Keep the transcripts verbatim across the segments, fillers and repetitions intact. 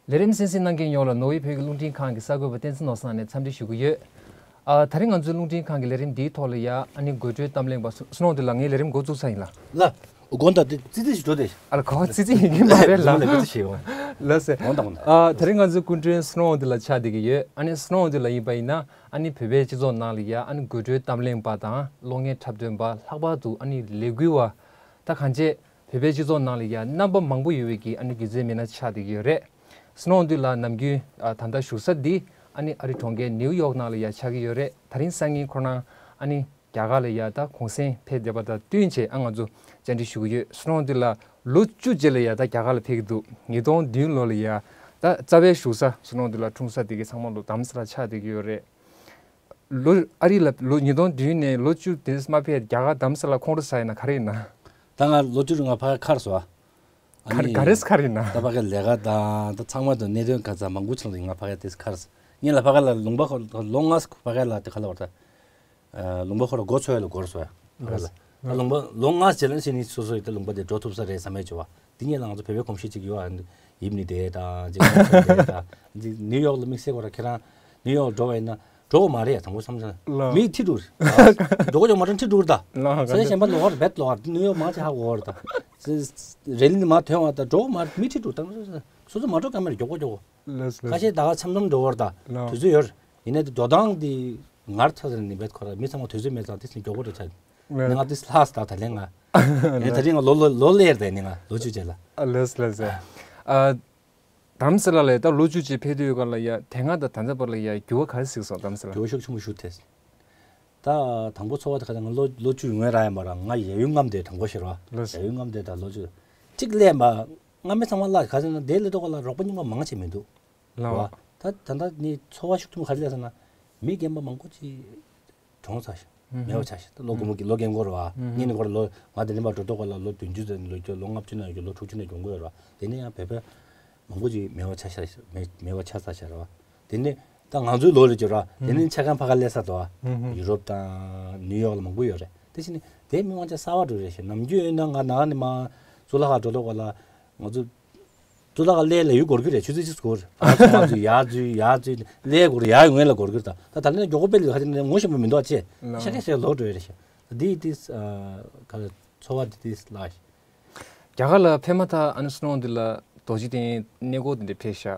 ལས་རིམ་གསན་གཟིགས་གནང་མཁན་ཡོངས་ལ་ནོར་ཝེ་བོད་ཀྱི་རླུང་འཕྲིན་ཁང་གི་གསར་འགོད་པ་བསྟན་འཛིན་ནོར་བཟང་ནས་འཚམས་འདྲི་ཞུ་གི་ཡོད། ཨ། ད་རིང་ང་ཚོའི་རླུང་འཕྲིན་ཁང་གི་ལས་རིམ་འདིའི་ཐོག་ལ་ཡ་ཨ་ནི་དགོད་བྲོའི་གཏམ་གླེང་པ་བསོད་ནམས་བདུད་ལགས། ངས་ལས་རིམ་འགོ་བཙུགས་ཚར་ཡིན་ལ། ལ། དགོངས་དག་དེ་ཙི་ཙི་ཞིག་འགྲོ་དེ། ཨ་ལ་གོ་ཙི་ཙི་ཡིན་གྱི་མ་རེད་ལ། ལ་ལ་ལ་ལ་ལ། ལ་སེ། དགོངས་དག་དགོངས་དག་ཨ། ད་རིང་ང་ཚོའི་སྐུ་མགྲོན་བསོད་ནམས་བདུད་ལགས་ཆགས་བསྡད་ཀྱི་ཡོད། ཨ་ནི་བསོད་ནམས་བདུད་ལགས་ཡིན་པ་ཡིན་ན་ཨ་ནི་བོད་པའི་སྤྱི་ཚོགས་ནང་ལ་ཡ་ཨ་ནི་དགོད་བྲོའི་གཏམ་གླེང་པ་དང་གློག་བརྙན་འཁྲབ་སྟོན་པ། ལྷག་པར་དུ་ཨ་ནི་ལས་འགུལ་བ། ད་གང་ཅི། བོད་པའི་སྤྱི་ཚོགས་ནང་ལ་ཡ་རྣམ་པ་མང་པོ་ཡོད་པའི་གི་ཨ་ནི་སྒྱུ་རྩལ་མི་སྣ་ཆགས་བསྡད་ཀྱི་ཡོད་རེད། བསོད་ནམས་བདུད་ལགས་ནམ་རྒྱུན་ཨ་ད་ལྟ་བཞུགས་ས་འདི་ཨ་ནི་ཨ་རི་གྲོང་ཁྱེར་ནིའུ་ཡོག་ནང་ལ་ཡ་ཆགས་ཀྱི་ཡོད་རེད། ད་རིང་སང་ཉིན་ཁོ་རང་ཨ་ནི་རྒྱ་གར་ལ་ཡ་ད་གུང་སེང་ཕེབས་བསྡད་པ་དང་བསྟུན་བྱས་ཨ་ང་ཚོ་བཅར་འདྲི་ཞུ་གི་ཡོད། བསོད་ནམས་བདུད་ལགས་ལོ་བཅུ་རྗེས་ལ་ཡ་ད་རྒྱ་གར་ལ་ཕེབས་ཀྱི་འདུག་ཉིས་སྟོང་བདུན་ལོ་ལ་ཡ་ད་རྩ་བའི་བཞུགས་ས་བསོད་ནམས་བདུད་ལགས་འཁྲུངས་ས་དེ་གི་ཚང་མ་ལོ་དྷ་རམ་ས་ལ་ཆགས་བསྡད་ཀྱི་ཡོད་རེད། ལོ་ཨ་རི་ལ་ལོ་ཉིས་སྟོང་བདུན་ནས་ལོ་བཅུ་དེ་མ་ཕེབས་རྒྱ་གར་དྷ་རམ་ས་ལ་ཁོང་ཁྲོ་ཟ་ཡིན་ན་ག་རེ་ཡིན་ན། ད་ང་ལོ་བཅུ་རིང་ང་ཕ་གིར་སོང་། ཨ་ག་རེ་ནི་ག་རེ་ག་རེ་ཡིན་ན། ད་ཕ་གིར་ལས་ཀ་དང་ད་ཚང་མ་དང་གནད་དོན་ག་ཚ་མང་པོ་ཆགས་འདུག་ང་ཕ་གིར་དེ་གར་སོང་། ངས་ལ་ཕ་གི་ལ་ལུང་པ་ཁོ་ལོ་ལྔ་ཕ་གི་ལ་དེ་ག་ལ་བར་ད། ལུང་པ་ཁོ་ལ་སྒོ་ཚོས་ལ་སྒོར་སོང་ཕ་གི་ལ། ལུང་པ་ལོ་ལྔ་རྗེས་ལ་ཕྱིན་ནས་སོ་སོ་ཡི་ད་ལུང་པ་དེ་འགྲོ་ཐུབ་ས་རེད་བསམ་པའི་བྱ་བ། འདི་ཉིད་ལ་ང་ཚོ་བོད་པའི་གོམས་གཤིས་ཅིག་ཡོད་ཨ། ཡིབ་ནི་དེ་དང་ཅིག་ནིའུ་ཡོག་ལ་དམིགས་བསལ་ཁོ་ར་ཁྱེད་རང་ནིའུ་ཡོག་འགྲོ་བ་ཡིན་ན་འགྲོ་གི་མ་རེད་ཡ། དང་པོ་བསམ་ས་ལ། མི་ཁྲི་དྲུག་རེད། འགྲོ་གི་ཡོད་མ་རེད་ཁྲི་དྲུག་རེད་ད། ས་ཆ་གཞན་པ་ལོག་རེད་བེད་ལོག་རེད་ནིའུ་ཡོག་མང་ཆེ་ཧ་གོ་རེད་ད། རེ་ལིན་མ་ཐོན་བ་ད་འགྲོ་གི་མ་རེད་མི་ཁྲི་དྲུག་དང་སོ་སོ་མ་འགྲོ་ཀ་མེད་རེད་མགྱོགས་པོ་མགྱོགས་པོ། ཁ་ཤས་ད་ག་འཆམ་འཆམ་འགྲོ་བར་ད་དུས་ཚོད་ཡོད་རེད། ཡིན་ནའི་འགྲོ་སྟངས་འདི་ངར་ཚ་ཟེར་ནི་བེད་ཁོ་ར་མི་ཚང་མ་དུས་ཚོད་མེད་ཙང་དེ་སྲིད་མགྱོགས་པོ་འགྲོ་ཆ། ནི་ང་དེ་ལྷག་ད་ད་ལན་ང་། ནི་ད་རིང་ང་ལོ་ལོ་ལོ་ལེར་དེ་ནི་ང་ལོ་བཅུ་རྗེས་ལ། ཨ་ལེས་ལེས་ཨ། དྷ་རམ་ས་ལ་ལ་ད་ལོ་བཅུ་རྗེས་ཕེབས་དུས་ཡོད་ག་ལ་ཡ་དེ་སྔ་ད་ད་ལྟ་བར་ལ་ཡ་འགྱུར་བ་ག་རེ་གཟིགས་སོང་དྷ་རམ་ས་ལ། འགྱུར་བ་ཤུགས་ཆེན་པོ་ཞུ་ཐེ། ད་དང་པོ་འཚོ་བ་དེ་ག་ང་ལོ་ལོ་བཅུ་ཡོང་ངེས་ར་ཡ་མ་ར་ང་ཡ་ཡུལ་རྔམ་དེ་དང་པོ་ཤེས་ར། ལེས། ཡ་ཡུལ་རྔམ་དེ་ད་ལོ་བཅུ། གཅིག་ལས་མ། ང་མི་ཚང་མ་ལ་ག་ཟེར་ན་དེ་ལས་ཐོག་ལ་རོགས་པ་རྙིང་པ་མང་ཆེ་མི་འདུག་ལ། ད་ད་ལྟ་ནི་འཚོ་བ་ཤུགས་ཆེན་པོ་ག་རེ་ལས་ཟེར་ན། མི་རྒན་པ་མང་པོ་ཅིག་གྲོངས་ཚར་ཤག་མེད་པ་ཆགས་ཤག་ད་ལོ་དགུ་མོ་གི་ལོ་རྒན་འཁོར་བ། གཉིས་ནི་འཁོར་ལོ་ང་དེ་ནི་མ་འགྲོ་ཐོག་ལ་ལོ་བདུན་ཅུ་ཙམ་ལོ་ལོ་ལྔ་བཅུ་ན་ཡོད་ལོ་དྲུག་ཅུ་ན་ཡོང་གི་ཡོད་ར། དེ་ནི་ཡང་བོད་པ་མང་པོ་ཅིག་མེད་པ་ཆགས་ཤག་མེད་མེད་པ་ཆགས་ཚར་ཤག་ར་བ། དེ་ནི་ད་ང་ཚོའི་ལོ་ལ་གྱུར་ར། དེ་ནི་ཆ་ཁང་ཕ་ག་ལས་ས་དོ། ཡུ་རོབ་དང་ནིའུ་ཡོག་ལ་མང་པོ་ཡོད་རེད། དེ་བཞིན་ནི་དེ་མི་མང་ཆ་གསར་བ་འགྲོ་རེད་ཤག་ནམ་རྒྱུན་ཡོད་ན་ང་ནང་ནི་མ་གཙུག་ལག་ཁང་འགྲོ་ཐོག་ལ་ང་ཚོ། གཙུག་ལག་ཁང་སླེབས་ལ་ཡུལ་འགོར་གྱི་རེད་ཆུ་ཚོད་གཅིག་འགོར། ཕར་ཚུར་ཕར་ཚུར་ཡར་འཛུལ་ཡར་འཛུལ་སླེབས་འགོར་ཡར་ཡོང་ལ་འགོར་གྱི་རེད་ད། ད་ད་ལན་མགྱོགས་པོ་སྤེལ་ལ་ཁ་ཅིག་ནས་ངོ་ཤེས་པ་མི་འདུག་ཨ་ཅེ། ལགས། ཤ་ཁ་ཤ་ལོག་འགྲོ་ཡི་རེད་ཤག་འདི་དེ་ག་ལ་འཚོ་བ་འདི་དེ་ལགས། རྒྱ་གར་ལ་ཕེབས་མ་ཐག་ཨ་ནི་བསོད་ནམས་བདུད་ལགས་རྡོ་རྗེ་གདན་གནས་སྐོར་དེ་འདྲ་ཕེབས་ཤག་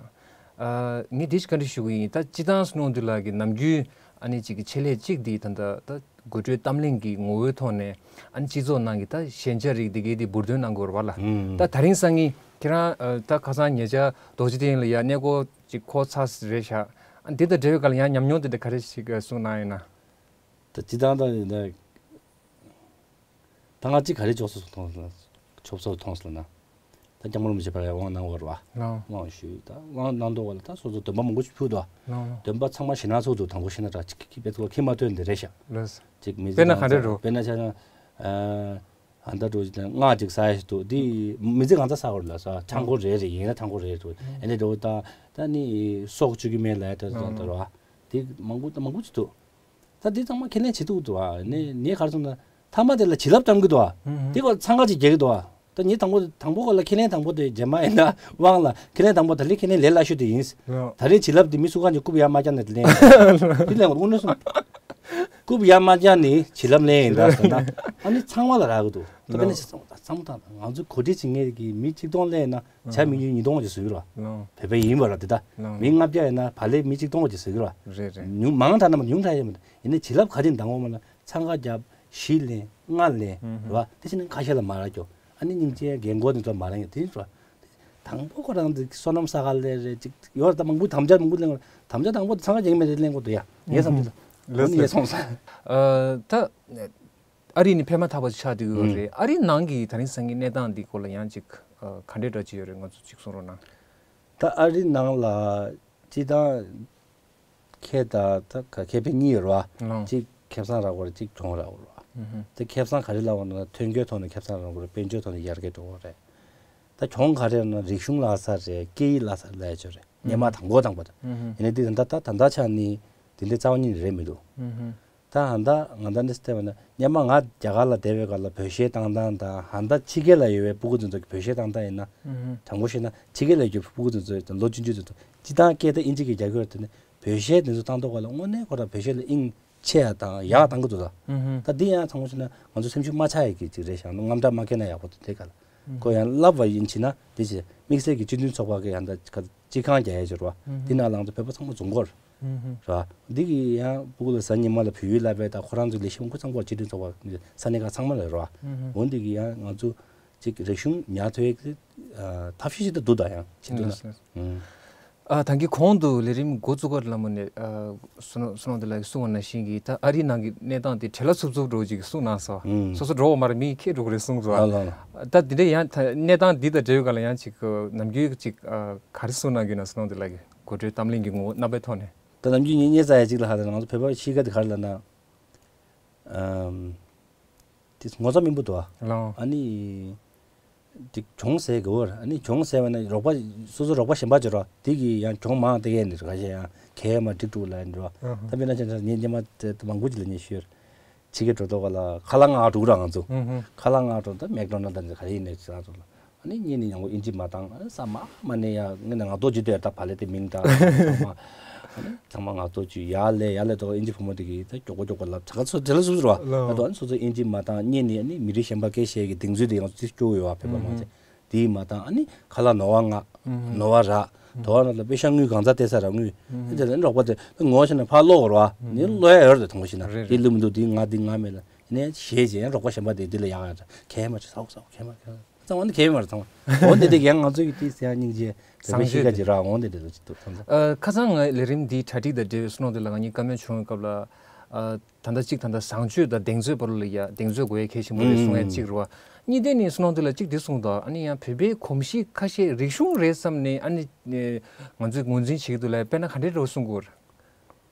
ཨ། ངས་འདི་ཞིག་བཀའ་འདྲི་ཞུ་གི་ཡིན། ད་སྤྱིར་བཏང་བསོད་ནམས་བདུད་ལགས་ཀྱི་ནམ་རྒྱུན་ཨ་ནི་ཅིག་གི་ཆེད་ལས་གཅིག་འདི་ད་ལྟ་ད། དགོད་བྲོའི་གཏམ་གླེང་གི་ངོ་བོའི་ཐོག་ནས་ཨ་ནི་སྤྱི་ཚོགས་ནང་གི་ད་ཞན་ཆ་རིགས་འདི་གའི་འདི་འབུར་འདོན་གནང་དགོས་རེད་བ་ལ། ད་ད་རིང་སང་ཉིན་ཁྱེད་རང་ད་ཁ་སང་ཉེ་ཆར་རྡོ་རྗེ་གདན་ལ་ཡ་གནས་སྐོར་ཅིག་འཁོར་ཚར་རེད་ཤག་ཨ་འདི་དང་འབྲེལ་བའི་སྐབས་ལ་ཡང་ཉམས་མྱོང་དེ་འདྲ་ག་རེ་ཞིག་གསུངས་གནང་ཡོད་ན། ད་སྤྱིར་བཏང་ད་ད་ང་ཅིག་ག་རེ་ལྕོགས་སོ་མཐོང་སོང་། ཆོབ་སོ་མཐོང་སོང་ན། ད་སྐྱབས་མགོན་རིན་པོ་ཆེ་ཕར་ཡ་དབང་གནང་བར་བ། ལགས། དབང་ཞུས་ད་དབང་གནང་དོ་བ་ལ་ད་སོ་སོ་འདོན་པ་མང་པོ་ཞིག་ཕུལ་དོ། ལགས་ལགས། འདོན་པ་ཚང་མ་ཞེ་ན་ཚོགས་འདུ་དང་པོ་ཤེས་ན་དྲག་ཅིག་གི་པེ་ཚོ་ཁྱི་མ་ཐོན་འདི་རེད་ཤག་ལགས། ཅིག་མི་དཔེར་ན་གང་འདྲ་འགྲོ། དཔེར་ན་ཆ་ན། ཨ་ད་འགྲོ་ཅིག་ད་སྔགས་ཅིག་ས་ཡ་ཞིག་འདུག་འདི་མི་ཚེ་གང་ཚ་ས་བར་ལ་ས་ཆང་ཁོ་རེ་རེ་ཡིན་ན་ཐང་ཁོ་རེ་རེ་འགྲོ་ཨ་ནི་འགྲོ་ད་ད་ནི་སྲོག་གཅོད་ཀྱི་མེད་ལ་ད་ད་ར་བ་འདི་མང་པོ་ད་མང་པོ་ཅིག་འདུག་ད་འདི་ཚང་མ་ཁས་ལེན་བྱེད་ཐུབ་འདུག་ཨ། ནས་ངས་ག་རེ་གསུངས་ན་མཐའ་མ་དེ་ལ་བྱིན་རླབས་བཏང་གི་འདུག་ཨ། ཧུམ་ཧུམ། འདི་གོ་འཚང་ཁ་ཅིག་རྒྱག་གི་འདུག་ཨ། ད་ངས་དང་པོ་དང་པོ་གོ་ལ་ཁས་ལེན་དང་པོ་དེ་རྗེས་མ་ཡིན་ན་དབང་ལ་ཁས་ལེན་དང་པོ་ད་ལི་ཁས་ལེན་ལས་སླ་ཤོས་དེ་ཡིན། ལགས། ད་རེས་བྱིན་རླབས་འདི་མི་སུ་གང་ཅིག་རྐུབ་ཡར་མ་བརྐྱངས་ནས་དེ་ལེན་འདི་ལེན་དགོས་དངོས་གནས་གསུངས། རྐུབ་ཡར་མ་བརྐྱངས་ནས་བྱིན་རླབས་ལེན་ཡིན་ད་ཟེར་ན་ཨ་ནི་ཚང་མ་ལ་རག་གི་འདུག་ད་དཔེར་ན་ལགས། ཅིག་བསམ་བློ་བཏང་ང་ཚོ་གོ་སྒྲིག་བྱེད་མཁན་གྱི་མི་གཅིག་སྟོང་ལེན་ན་བྱ་མི་ཉུང་ཉིས་སྟོང་ཅིག་བཟོ་གི་རེད་བ། ལགས། བོད་པ་ཡིན་པ་ར་དེ་ད། ལགས། མི་ལྔ་བརྒྱ་ཡིན་ན་བག་ལེབ་མི་གཅིག་སྟོང་ཅིག་བཟོ་གི་རེད་བ། རེད་རེད། ཉུང་མང་དྲགས་ན་མ་ཉུང་དྲགས་ཡོད་མ་རེད། ཡིན་ནའི་བྱིན་རླབས་ག་དེ་འདང་བ་མ་ལ་འཚང་ཁ་རྒྱབ་བཞི་ལེན་ལྔ་ལེན་ཧུམ་ཧུམ། རེད་བ། དེ་བཞིན་ཁ་ཤས་ལ་མ་རག་ཀྱོ། ཨ་ནི་སྙིང་རྗེ་རྒན་གོག་དེ་ཚོ་མ་རག་ཡོད་དེ་རེད་བ། དང་པོ་ཁོ་རང་དེ་བསོད་ནམས་བསགས་ག་ལས་རེད་ཅིག་ཡོད་རེད་ད། མང་པོ་དམ་བཅའ་མང་པོ་ལེན་དགོས་རེད། དམ་བཅའ་དང་པོ་དེ་འཚང་ཁ་རྒྱག་མེད་རེད་ལེན་དགོས་འདུག་ཡ། ངའི་བསམ་ཚུལ་ལ་ཨ་ནི་ངས་སོང་ས། ཨ་ད། ཨ་རི་ནི་ཕེབས་མ་ཐག་པ་ཆགས་བསྡད་ཡོད་རེད། ཨ་རི་ནང་གི་ད་རིང་སང་གི་གནས་སྟངས་འདི་སྐོར་ལ་ཡང་ཅིག་ཨ་ག་འདྲའི་འདྲ་ཅིག་ཡོད་རེད། ང་ཚོ་ཅིག་གསུང་རོགས་གནང་། ད་ཨ་རི་ནང་ལ་སྤྱི་བཏང་ཁེ་ད་ད་ག་ཁེ་ཕན་གཉིས་ཡོད་རེད་བ། ལགས། གཅིག་ཁེ་བཟང་རག་དགོས་རེད། གཅིག་གྱོང་རག་དགོས་རེད་བ། ཨུ་ཧུ། ད་ཁེ་བཟང་ག་རེ་ལབ་དགོས་ན་ཐོན་སྐྱེད་ཐོག་ནས་ཁེ་བཟང་རག་དགོས་རེད། དཔལ་འབྱོར་ཐོག་ནས་ཡར་རྒྱས་འགྲོ་དགོས་རེད། ད་གྱོང་ག་རེ་ལབ་ན་རིག་གཞུང་ལྷག་ས་རེད། སྐད་ཡིག་ལྷག་ས་ལབ་ཡ་ཅིག་ཡོད་རེད། སྔོན་མ་དང་པོ་དང་པོ་ད། ཨུ་ཧུ། ཡིན་ནའི་འདི་ད་ད་ད་ད་ཆ་ནི་དེ་འདྲའི་རྩ་བ་ཉིད་ནས་རེད་མི་འདུག་ཨུ་ཧུ། ད་ཧ་ད་ང་ད་འདི་སྟེ་བ་ན་སྙམ་མ་ང་རྒྱ་གར་ལ་བསྡད་པའི་སྐབས་ལ་བོད་གཞས་བཏང་སྟངས་དང་ཧ་ད་ཕྱི་རྒྱལ་ལ་ཡོད་པའི་སྤུ་གུ་ཚོ་ཚོ་བོད་གཞས་བཏང་སྟངས་ཡིན་ན། དྲང་པོ་བཤད་ན་ཕྱི་རྒྱལ་ལ་ཡོད་པའི་སྤུ་གུ་ཚོ་ཚོ་ལོ་ཆུང་ཆུང་ཚོ་ཚོ་སྤྱི་བཏང་སྐད་དེ་ཨིན་ཇི་གི་རྒྱ་སྐད་དེ་ནི་བོད་གཞས་དེ་ཚོ་བཏང་དུས་སྐབས་ལ་དངོས་གནས་ཁོ་རང་བོད་གཞས་ལ་དབྱིངས་ཆེ་ཡ་དང་ཡག་བཏང་གི་འདུག་ད། ད་འདི་ཡང་དྲང་པོ་བཤད་ན་ང་ཚོ་སེམས་ཤུགས་མ་ཆག་ཡ་གི་ཅིག་རེད་ཤག་དངངས་སྐྲག་མ་སྐྱེ་ན་ཡག་པོ་འདུག་དེ་ག་ལ། ཁོ་ཡང་བསླབ་པ་ཡིན་ཕྱིན་ན་དེ་བྱས་དམིགས་བསལ་གྱི་སྤྱི་མཐུན་ཚོགས་པ་གི་ཡང་ད་ཁ་སྤྱི་ཁང་རྒྱག་ཡས་ཅིག་རེད་བ། འདི་ནང་ལ་ང་ཚོ་བོད་པ་ཚང་མ་འཛོམས་སྐོར་རེད་བ། འདི་གི་ཡང་སྤུ་གུ་ལ་གཟའ་ཉི་མ་ལ་བོད་ཡིག་བསླབ་པའི་ད་ཁོ་རང་ཚོའི་ལས་གཞི་མང་པོ་ཚང་མ་སྤྱི་མཐུན་ཚོགས་པ་ས་གནས་ཁག་ཚང་མ་ལ་རེད་བ། འོ་འདི་གི་ཡང་ང་ཚོ་ཅིག་རིག་གཞུང་ཉར་ཐུབ་ཡས་ཀྱི་ཐབས་ཤེས་ཅིག་ད་འདུག་ད་ཡང་བྱེད་འདུག་ན། ཨ་ད་གིན་གོང་དུ་ལས་རིམ་འགོ་བཙུགས་སྐབས་ལ་མོ་ནས་ཨ་བསོད་ནམས་བསོད་ནམས་དེ་ལགས་ཀྱིས་གསུངས་པ་ནང་བཞིན་གྱི་ད་ཨ་རིའི་ནང་གི་གནས་སྟངས་དེ་བྲེལ་བ་འཚུབ་འཚུབ་འདྲ་བོ་ཅིག་གསུངས་གནང་སོང་། སོ་སོ་འགྲོ་བ་མ་རེད་མི་ཁྱེད་འགྲོ་གི་རེད་གསུངས་སོང་། ཨ་ལ་ལ། ད་དེ་འདྲ་ཡང་ད་གནས་སྟངས་འདི་དང་འབྲེལ་བའི་སྒང་ལ་ཡང་ཅིག་ནམ་རྒྱུན་ཅིག་ག་རེ་གསུངས་གནང་གི་ཡོད་ན་བསོད་ནམས་དེ་ལགས་ཀྱིས་གོ་སྒྲོས་གཏམ་གླེང་གི་ངོ་བོ་རྣམ་པའི་ཐོག་ནས། ད་ནམ་རྒྱུན་ངས་བརྙན་ཚ་ཡ་གཅིག་ལ་ཧ་ད་ང་ཚོ་བོད་པ་གཤིས་ཀ་དེ་ག་རེ་ལབ་ན། ཨམ། དེ་ངོ་ཚ་སྨིན་པོ་འདུག་ཨ། ལའོ། ཨ་ནི། དེ་གྱོང་ཟེར་གི་བར་ཨ་ནི་གྱོང་ཟེར་བ་ན་རོགས་པ་སོ་སོ་རོགས་པ་གཞན་པ་ཅིག་རོ་དེ་གི་ཡང་གྱོང་མང་དེ་གས་ནི་རོ་ཁ་ཤས་ཡང་ཁལ་མ་འགྲིག་འགྲོ་ལ་ཡིན་རོ། ད་དཔེར་ན་ཅན་ཅན་ངས་ཉི་མ་དེ་མང་པོ་ཅིག་ལ་ཉེ་ཤོས་ཕྱི་རྒྱལ་འགྲོ་ཐོག་ལ་ཁ་ལག་མངགས་འགྲོ་ར་ང་ཚོ། ཁ་ལག་མངགས་འགྲོ་ད་མེག་ཌོ་ནལ་ད་ག་རེ་ཡིན་ནས་ཟེར་ཚོ་ལ། ཨ་ནི་གཉིས་ནི་ཡང་ཨིན་ཇི་མ་བཏང་ཨ་ནི་ས་མ་མ་ནས་ཡ་ངས་ནས་ང་ཏོག་ཅི་ལྟོས་ད་བ་ལས་དེ་མིང་བཏང་ཚང་མ། ཨ་ནི་ཚང་མ་ང་ཏོག་ཅི་ཡ་ལས་ཡ་ལས་ཏོག་ཨིན་ཇི་བུ་མོ་དེ་གིས་ད་མགྱོགས་པོ་མགྱོགས་པོ་ལབ་དྲག་ག་ཚོ་དེ་ལ་སུ་རུ་བ་ལ་ཨ་ཏོ་ཨ་ནི་སོ་སོ་ཨིན་ཇི་མ་བཏང་གཉིས་ནི་ཨ་ནི་མི་རིགས་གཞན་པ་སྐད་བཤད་ཀྱི་གདེང་ཚོད་དེ་ཡང་ཚིག་སྐྱོ་བོ་ཡོད་བ་བོད་པ་མ་ཚད་དེའི་མ་བཏང་ཨ་ནི་ཁ་ལག་ནོར་བ་ང་ནོར་བ་རག་དོ་བ་ན་ལ་པེ་ཤ་དངུལ་གང་ཚ་སྟེར་ས་རག་དངུལ་ཨ་དེ་ལ་ཨ་ནི་རོགས་པ་དེ་ངོ་ཤེས་ན་ཕར་ལོག་ར་བ་ནི་ལོ་ཡ་ཡོར་དེ་མཐོང་ཤེས་ན་རེད་དེ་རེད། ལུམ་འདུག་དེ་ང་དེ་ང་མེད་ལ་ནས་ཞེས་ཅེས་ཡང་རོགས་པ་གཞན་པ་དེ་དེ་ལ་ཡག་ཡག་ཁྱད་མ་ཆེ་ས་འོག་ས་འོག་ཁྱད་མ་ཁྱད་མ། ཚང་མ་ནི་གལ་མར་ཚང་མ། འོ་འདི་འདི་ཡང་ང་ཚོ་ཡི་ཏི་སེ་ཡང་སྙིང་རྗེ་རེ་བའི་ཤི་ཁ་ཅི་ར་འོ་འདི་འདི་ལ་ཅི་ཏུ་ཚང་ཚང་། ཨ་ཁ་སང་ང་ལས་རིམ་འདིའི་གྲ་སྒྲིག་དང་འབྲེལ་བའི་བསོད་ནམས་དེ་ལ་ང་གཉིས་བཀའ་མོལ་བྱུང་བའི་སྐབས་ལ་ཨ་ད་ལྟ་གཅིག་ད་ལྟ་བཟང་སྤྱོད་དང་གདེང་ཚོད་བར་ལ་ཡ་གདེང་ཚོད་དགོས་ཡ་གལ་ཆེན་པོ་རེད་གསུང་ཡ་གཅིག་རེད་བ། གཉིས་དེ་ནི་བསོད་ནམས་དེ་ལ་གཅིག་འདི་གསུངས་དང་ཨ་ནི་ཡང་བོད་པའི་གོམས་གཤིས་ཁ་ཤས་རིག་གཞུང་རེད་བསམ་ནས་ཨ་ནི་ང་ཚོས་ངོས་འཛིན་བྱེད་ཀྱི་འདུག་ལ་དཔེར་ན་ག་འདྲའི་འདྲ་བོ་གསུང་དགོས་རེད།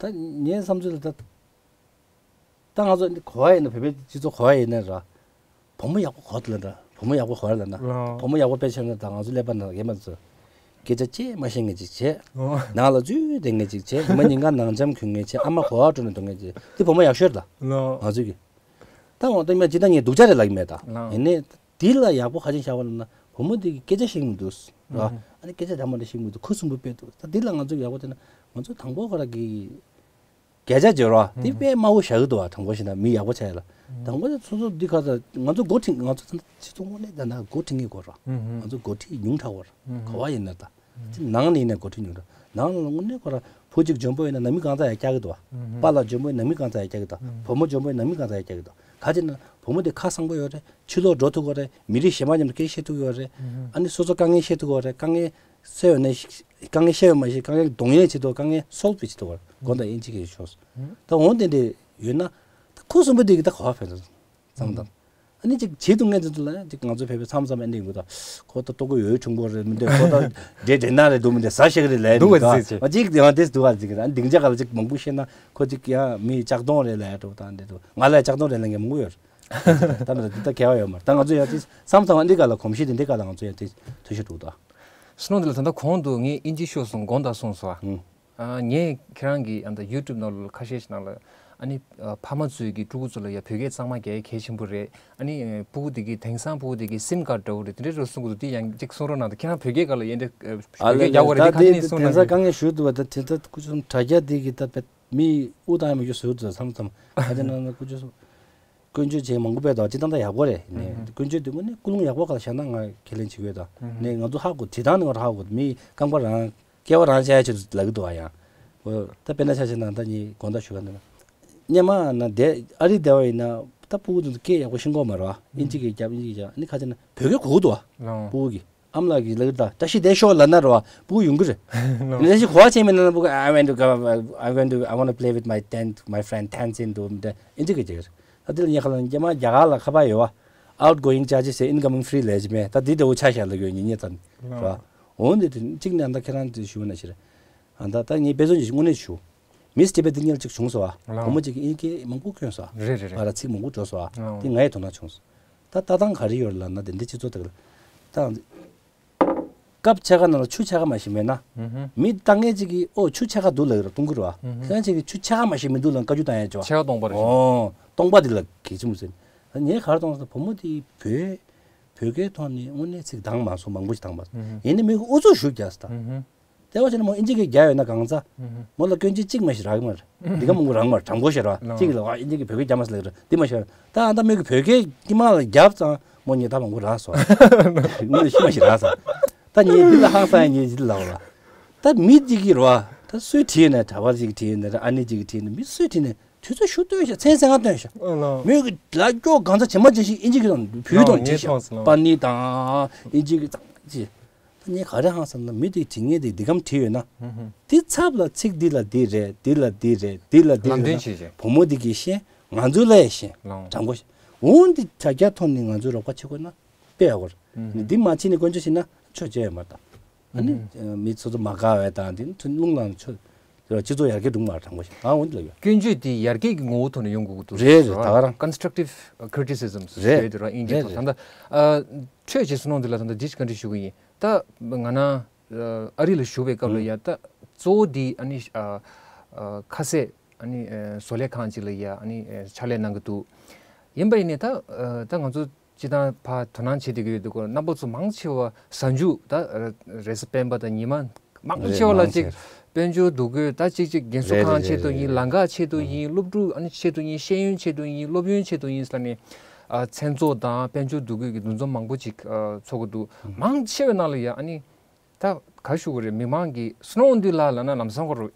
ད་ངའི་བསམ་ཚུལ་ལ་ད། ད་ང་ཚོ་འདི་གོ་བ་ཡིན་ན་བོད་པའི་སྤྱི་ཚོགས་གོ་བ་ཡིན་ན་ར། བུ་མོ་ཡག་པོ་གོ་ལ་འདྲ་བུ་མོ་ཡག་པོ་གོ་ལ་ན། ལའོ། བུ་མོ་ཡག་པོ་དཔེ་ཆ་ན་ད་ང་ཚོ་ཀླད་པ་ནང་ཡེ་མ་ཚོ། སྐད་ཆ་ཅེས་མ་ཤེས་ངེས་ཅིག་བྱས། ཨོ། ནང་ལ་འཛུལ་བསྡད་ངེས་ཅིག་བྱས་ཉི་མ་ཉིན་གང་ནང་འཇམ་གྱོན་ངེས་བྱས་ཨ་མ་གོ་བ་སྤྲོ་ནས་འདུག་ངེས་ཅིག་འདི་བུ་མོ་ཡག་ཤོས་རེད་ད། ལའོ། ང་ཚོ་གི། ད་འོ་ད་ཉི་མ་ཇི་ལྟར་ངས་སྡུག་ཅག་རེད་ལབ་ཀྱི་མེད་ད། ལའོ། ཡིན་ནའི། འདི་ལ་ཡག་པོ་ཧ་ཅང་ཤར་བ་ལབ་ན་བུ་མོ་འདི་གི་སྐད་ཆ་ཤེས་ཀྱི་མི་འདུག་ར། ཨ་ནི་སྐད་ཆ་དྲ་མ་འདྲ་ཤེས་ཀྱི་མི་འདུག་ཁུ་སུམ་པོ་དཔེ་འདུག་ད་འདི་ལ་ང་ཚོ་ཡག་པོ་བལྟས་ན་ང་ཚོ་དང་པོ་ཁོ་ར་གི་སྐད་ཆ་བརྗོད་རོགས་འདི་དཔེ་དམའ་བོ་བཞག་གི་འདུག་བ། དྲང་པོ་བཤད་ན་མི་ཡག་པོ་ཆགས་ཡ་ལ། དང་པོ་ནས་སོ་སོ་འདི་ཁ་ཚ་ང་ཚོ་འགོ་ཁྲིད་ང་ཚོ་ཚ་སྤྱི་ཚོགས་དངོས་གནས་ད་ན་འགོ་ཁྲིད་ངེས་དགོས་རོགས་ང་ཚོ་འགོ་ཁྲིད་ཉུང་དྲགས་བོར་ག་བ་ཡིན་ན་ད། ཅི་ནང་ནས་ཡིན་ན་འགོ་ཁྲིད་ཉུང་དྲགས་ནང་ལ་དངོས་གནས་ཁོ་ར་བུ་གཅིག་འཇོན་པོ་ཡིན་ན་ནང་མི་གང་ཚ་ཡ་སྐྱག་གི་འདུག་བ། པཱ་ལགས་འཇོན་པོ་ཡིན་ན་ནང་མི་གང་ཚ་ཡ་སྐྱག་གི་འདུག་བུ་མོ་འཇོན་པོ་ཡིན་ན་ནང་མི་གང་ཚ་ཡ་སྐྱག་གི་འདུག་ག་ཅི་ན་བུ་མོ་དེ་ཁ་གསང་པོ་ཡོད་རེད། ཕྱི་ལོགས་འགྲོ་ཐུབ་ཀྱི་རེད། མི་རིགས་གཞན་པ་མཉམ་དུ་སྐད་བཤད་ཐུབ་ཀྱི་རེད། ཨ་ནི་སོ་སོ་དཀའ་ངལ་བཤད་ཐུབ་ཀྱི་རེད། དཀའ་ངལ་སེལ་ཡོད་ན་དཀའ་ངལ་བཤད་ཡོད་མ་གཞི་དཀའ་ངལ་གདོང་ལེན་བྱེད་ཐུབ་དཀའ་ངལ་སོལ་བི་བྱེད་ཐུབ་ཀྱི་རེད། དགོངས་དག་ཨིན་ཇི་གི་ཤོག་ད་འོང་དེ་འདྲས་ཡོད་ན་ད་ཁུ་སུམ་པ་དེ་གི་ད་གོ་བ་ཕན་ཚུན་ཚང་དང་ཨ་ནི་ཅིག་བྱེད་ཐུབ་མཁན་དེ་ཚོ་ལ་ཅིག་ང་ཚོ་ཕེབས་པའི་མཚམས་མཚམས་ཨེ་འདྲས་ཡོང་གི་ད་ཁོ་ད་ལྟོ་གོ་ཡོད་ཆུང་པོ་རེད་མི་འདུག་ཁོ་ད་འདྲེ་འདྲེ་ན་རེད་འདུག་མི་འདུག་ཟ་ཤེས་ཀྱི་རེད་ལས་འདུག་ག་ཅིག་ཡང་དེ་འདུག་ག་ཅིག་ཨ་ནི་སྡིངས་ཆ་ག་ལ་ཅིག་མང་པོ་བཤད་ན་ཁོ་ཅིག་ཡང་མི་ལྕགས་གདོང་རེད་ལས་འགྲོ་ད་འདྲས་འདུག་ང་ལ་ལྕགས་གདོང་རེད་ལས་མཁན་མང་པོ་ཡོད་རེད། ད་མི་ད་འདི་ད་གལ་བ་ཡོད་མ་རེད། ད་ང་ཚོ་ཡང་དེ་བསམ་བསམ་འདི་ག་ལ་གོམས་གཤིས་དེ་འདི་ག་ལ་ང་ཚོ་ཡང་དེ་ཐུ་ཤོ་འདུག་ད། སྣོ་འདི་ལ་ད་ལྟ་གོང་དུ་ངས་ཨིན་ཇི་ཤོག་སོང་དགོངས་དག་སོང་སོ་ཨ། ཨང་། ཨ་ངས་ཁྱེད་རང་གི་ཨ་ད་ཡུ་ཊུབ་ནང་ལ་ཁ་ཤས་ཤིག་ནང་ལ་ཨ་ནི་ཨ་ཕ་མ་ཚོས་ཀྱི་ཕྲུ་གུ་ཚོ་ལ་ཡ་བོད་སྐད་གཙང་མ་རྒྱག་ཡ་གལ་ཆེན་པོ་རེད། ཨ་ནི་ཨ་ཕྲུ་གུ་དེ་གི་དེང་སང་ཕྲུ་གུ་དེ་གི་སིམ་ཁཌ་འདྲ་བོ་རེད་དེ་འདྲའི་རོ་གསུང་གི་འདུག་དེ་ཡང་ཅིག་གསུང་རོགས་གནང་དང་ཁྱེད་རང་བོད་སྐད་སྒང་ལ་ཡན་འདྲ་ཨ་བོད་སྐད་རྒྱག་དགོས་རེད་དེ་ཁ་ཤས་ནས་གསུང་གནང་གི་དེང་སང་དཀའ་ངལ་ཞུ་འདུག་བ་ད་དེ་ད་ཁུ་ཆུ་དྲ་རྒྱ་དེ་གི་ད་བེད། མི་དབུ་བཏང་ཡ་མ་རྒྱུ་ཟེར་དུས་མཚམས་མཚམས་ཁ་ཅིག་ནང་ན་ཀུན་སྤྱོད་སོ། ཀུན་སྤྱོད་བྱེད་མང་པོ་སྤེལ་དང་སྤྱི་བཏང་ད་ཡག་པོ་རེད་ནས་ཀུན་སྤྱོད་དེ་དངོས་གནས་ཀུན་སློང་ཡག་པོ་ག་ལ་བཞག་ན་ང་ཁས་ལེན་བྱེད་དགོས་དང་ནས་ང་ཚོ་ཧ་གོ་དེ་དང་ནི་ང་རང་ཧ་གོ་མི་རྐང་པ་རང་སྐྱེ་བ་རང་བྱ་ཡ་ཆེད་དུ་ལབ་ཀྱི་འདུག་བ་ཡང་། འོ་ད་དཔེར་ན་ཆ་བཞག་ན་ད་ནི་དགོངས་དག་ཞུ་ག་འདུག་ན་སྙེ་མ་ན་བསྡད་ཨ་རི་བསྡད་པ་ཡིན་ན་ད་ཕྲུ་གུ་ཚོ་སྐད་ཡག་པོ་ཤེས་ཀྱི་མ་རེད་བ་ཨིན་ཇི་གི་རྒྱབ་ཨིན་ཇི་གི་རྒྱབ་ནི་ཁ་ཅིག་ན་བོད་སྐད་གོ་གི་འདུག་བ་ཕྲུ་གུ་གི་ཨ་མ་ལགས་ཀྱིས་ལབ་ཀྱི་ད་བཀྲ་ཤིས་བདེ་ཤོག་ལབ་ན་རེད་བ་ཕྲུ་གུ་ཡོང་གི་རེད། ལས་ཞིག་གོ་བ་ཆེ་མིན་ན་ཕྲུ་གུ་I want to go, I want to, I want to play with my ten, my friend Tenzin འདུག་མི་འདྲ་ཨིན་ཇི་གི་ཅིག་རེད། ད་དེ་ལ་ཉེ་ཁ་ལ་རྒྱ་མ་རྒྱ་གར་ལ་ཁ་པར་ཡོད་བ། Outgoing charges say incoming free ལས་ཅི་མེད་ད་དེ་འདྲ་བོ་ཆ་བཞག་ལ་གོ་ཉེ་ཉེ་ཙམ་རེད་བ། འོན་ཏེ་དེ་གཅིག་ནས་ད་ཁྱེད་རང་དེ་ཞུ་བ་ན་ཞིག་རེད། ཨ་ད་ད་ངས་དཔེ་མཚོན་ཅིག་དངོས་གནས་ཞུ། མིས་ཊི་བེ་ཊི་ཉལ་ཅིག་བྱུང་སོང་བ། ལའོ། བུ་མོ་ཅིག་གིས་ཨིན་སྐད་མང་པོ་བསྐྱོན་སོང་བ། རེད་རེད་རེད། ང་ར་ཚིག་མང་པོ་འགྲོ་སོང་བ། ལའོ། དེ་ང་ཡི་དོ་སྣང་བྱུང་སོང་། ད་ལྟ་སྟངས་ག་རེ་ཡོད་ལབ་ན་དེ་འདྲ་སྤྱི་ཚོགས་དག་ལ། ད་ང་ཚོ། ཀབ་ཕྱེད་ཀ་ནང་ལ་ཆུ་ཕྱེད་ཀ་མ་ཞིག་མེད་ན། ཨུ་ཧུ། མི་ལྟ་མཁན་ཅིག་གིས་ཨོ་ཆུ་ཕྱེད་ཀ་འདུག་ལབ་ཀྱི་རེད། གཏོང་གི་རེད་བ། ཨུ་ཧུ། ཁྱེད་རང་ཅིག་གིས་ཆུ་ཕྱེད་ཀ་མ་ཞིག་མི་འདུག་ལབ་བཀའ་བཀྱོན་བཏང་ཡ་ཅིག་བ། ཕྱེད་ཀ་སྟོང་པ་རེད། ཨོ། སྟོང་པ་འདི་ལ་གལ་ཆེན་པོ་ཟེར། ད་ངས་ག་རེ་གཏོང་ཟེར་ན་བུ་མོ་དེ་བོད་བོད་སྐད་ཐོག་ནས་དངོས་གནས་ཚིག་འདང་མ་སོང་། མང་པོ་ཞིག་འདང་མ་སོང་། ཨུ་ཧུ། ཡིན་ནའི་མི་ཁོ་ཨུ་ཚུགས་ཞུ་རྒྱག་ཟེར་ད། ཨུ་ཧུ། དེ་བ་བྱས་ན་མོ་ཨིན་ཇི་སྐད་རྒྱག་ཡོད་ན་གང་ཚ། ཨུ་ཧུ། མོ་ལ་སྐྱོན་ཅི་གཅིག་མ་ཞིག་རག་གི་མ་རེད། འདི་ག་མང་པོ་རག་མ་རེད། དྲང་པོ་བཤད་ར། ལོ། གཅིག་ལ་ཨ་ཨིན་ཇི་གི་བོད་སྐད་རྒྱབ་མ་ཟེར་ལབ་ཀྱི་རེད། འདི་མ་ཤེས་ར། ད་ཨ་ད་མོས་གི་བོད་སྐད་དཀྱིལ་མ་ལ་རྒྱབ་ཙང་མོ་ཉེས་ད་མང་པོ་རག་སོང་། དངོས་གནས་ཤི་མ་ཞིག་རག་སོང་། ད་ངས་འདི་ལ་ཧང་སང་ཡ་ངས་འདི་ལ་ལབ་པ། ད་མི་གཅིག་གིས་ར་ད་སུས་བྲིས་ན། གྲྭ་པ་གཅིག་གིས་བྲིས་ན་ར། ཨ་ནེ་གཅིག་གིས་བྲིས་ན། མི་སུས་བྲིས་ན་དུས་ཚོད་ཤུགས་བཏོན་ཤག་མཚན་སེང་ག་བཏོན་ཤག་ཨ་ལོ། མོས་གི་ལ་སྐྱོ་གང་ཚ་ཇེ་མ་ཇེ་ཞིག་ཨིན་ཇི་གི་དང་བོད་ལོ། དང་བྲིས་ངས་ཤག་མཐོང་སོང་ལོ། པ་ནི་དང་ཨིན་ཇི་གི་ཙང་ཅི། ད་ངས་ག་རེ་ཧང་སང་ན་མི་དེ་བྲིས་ངས་དེ་འདི་གམ་བྲིས་ཡོད་ན། ཧུམ་ཧུམ། དེ་ཚབ་ལ་ཚིག་འདི་ལ་འདི་རེད། འདི་ལ་འདི་རེད། འདི་ལ་འདི་ལམ་རེད་ན། སྟོན་བྱེད་བྱེད། བུ་མོ་འདི་གིས་ཤེས། ང་ཚོ་ལ་ཡང་ཤེས། ལོང་། དྲང་པོ་ཤེས། འོན་ཏེ་དྲ་རྒྱ་ཐོག་ནས་ང་ཚོས་རོགས་པ་བྱེད་དགོས་ན་དཔེ་ཡག་པོ་རེད། ཧུམ་ཧུམ། འདི་མ་བྱས་ནས་སྐྱོན་བརྗོད་བྱས་ན་ཆོས་བྱས་ཡོད་མ་རེད་ད། ཨ་ནི་ཧུམ་ཧུམ། མི་སོ་སོ་མ་དགའ་བས་དང་དེ་ནི་ཐུན་རླུང་ལངས་ཆོས་སྤྱི་ཚོགས་ཡར་རྒྱས་འགྲོ་གི་མ་རེད། དྲང་པོ་ཤེས། ད་འོན་ཏེ་ལ་ཡོད། སྐྱོན་བརྗོད་འདི་ཡར་རྒྱས་ཀྱི་ངོ་བོ་ཐོག་ནས་ཡོང་དགོས་ཀྱི་འདུག་རེད་རེད། ད་ག་རང་། Constructive criticism རེད། ཞེས་དེ་རང་ཨིན་ཇི་རེད་ཐོག་རེད། ད་ལྟ་ཨ། འཕྲོས་བྱས་སུ་ནང་འདི་ལ་ད་ལྟ་འདི་བཀའ་འདྲི་ཞུ་གི་ཡིན། ད་ང་ན་ཨ་རི་ལ་བཞུགས་པའི་སྐབས་ལ་ཡ་ད་གཙོ་བོ་འདི་ཨ་ནི་ཨ་ཨ་ཁ་ཟས་ཨ་ནི་ཨ་བཟོ་ལས་ཁང་ཅིག་ལ་ཡ་ཨ་ནི་ཨ་ཕྱག་ལས་གནང་གི་འདུག་ཡིན་པ་ཡིན་ནའི་ད་ཨ་ད་ང་ཚོ་སྤྱི་བཏང་ཕར་དོ་སྣང་བྱེད་བསྡད་ཀྱི་ཡོད་འདུག་གོ། རྣམ་པ་ཚོ་མང་ཆེ་བ་གཟའ་མཇུག་ད་རེས་གཟའ་སྤེན་པ་དང་ཉི་མ་མང་ཆེ་བ་ལ་རེད། མང་ཆེ། ཅིག་དཔལ་འབྱོར་འདུ་འགོད་ད་ཅིག་ཅིག་རྒན་གསོ་རེད་ཁང་རེད་ཆེད་དུ་རེད་ཡིན། རེད། ལམ་ཁ་ཆེད་དུ་ཡིན། ཨ་སློབ་ཕྲུག་ཨ་ནི་ཆེད་དུ་ཡིན། ཤེས་ཡོན་ཆེད་དུ་ཡིན། སློབ་ཡོན་ཆེད་དུ་ཡིན་ཟེར་ནས་ཨ་མཚན་ཚོགས་དང་དཔལ་འབྱོར་འདུ་འགོད་ཀྱི་འདུ་འཛོམས་མང་པོ་ཅིག་ཨ་ཚོགས་ཀྱི་འདུག་ཨ་མང་ཆེ་བའི་ནང་ལ་ཡ་ཨ་ནི་ད་ག་ཞུ་དགོས་རེད། མི་མང་གིས་སུ་ནང་འདི་ལ་ལབ་ན་ལམ་སང་གོ་རུ་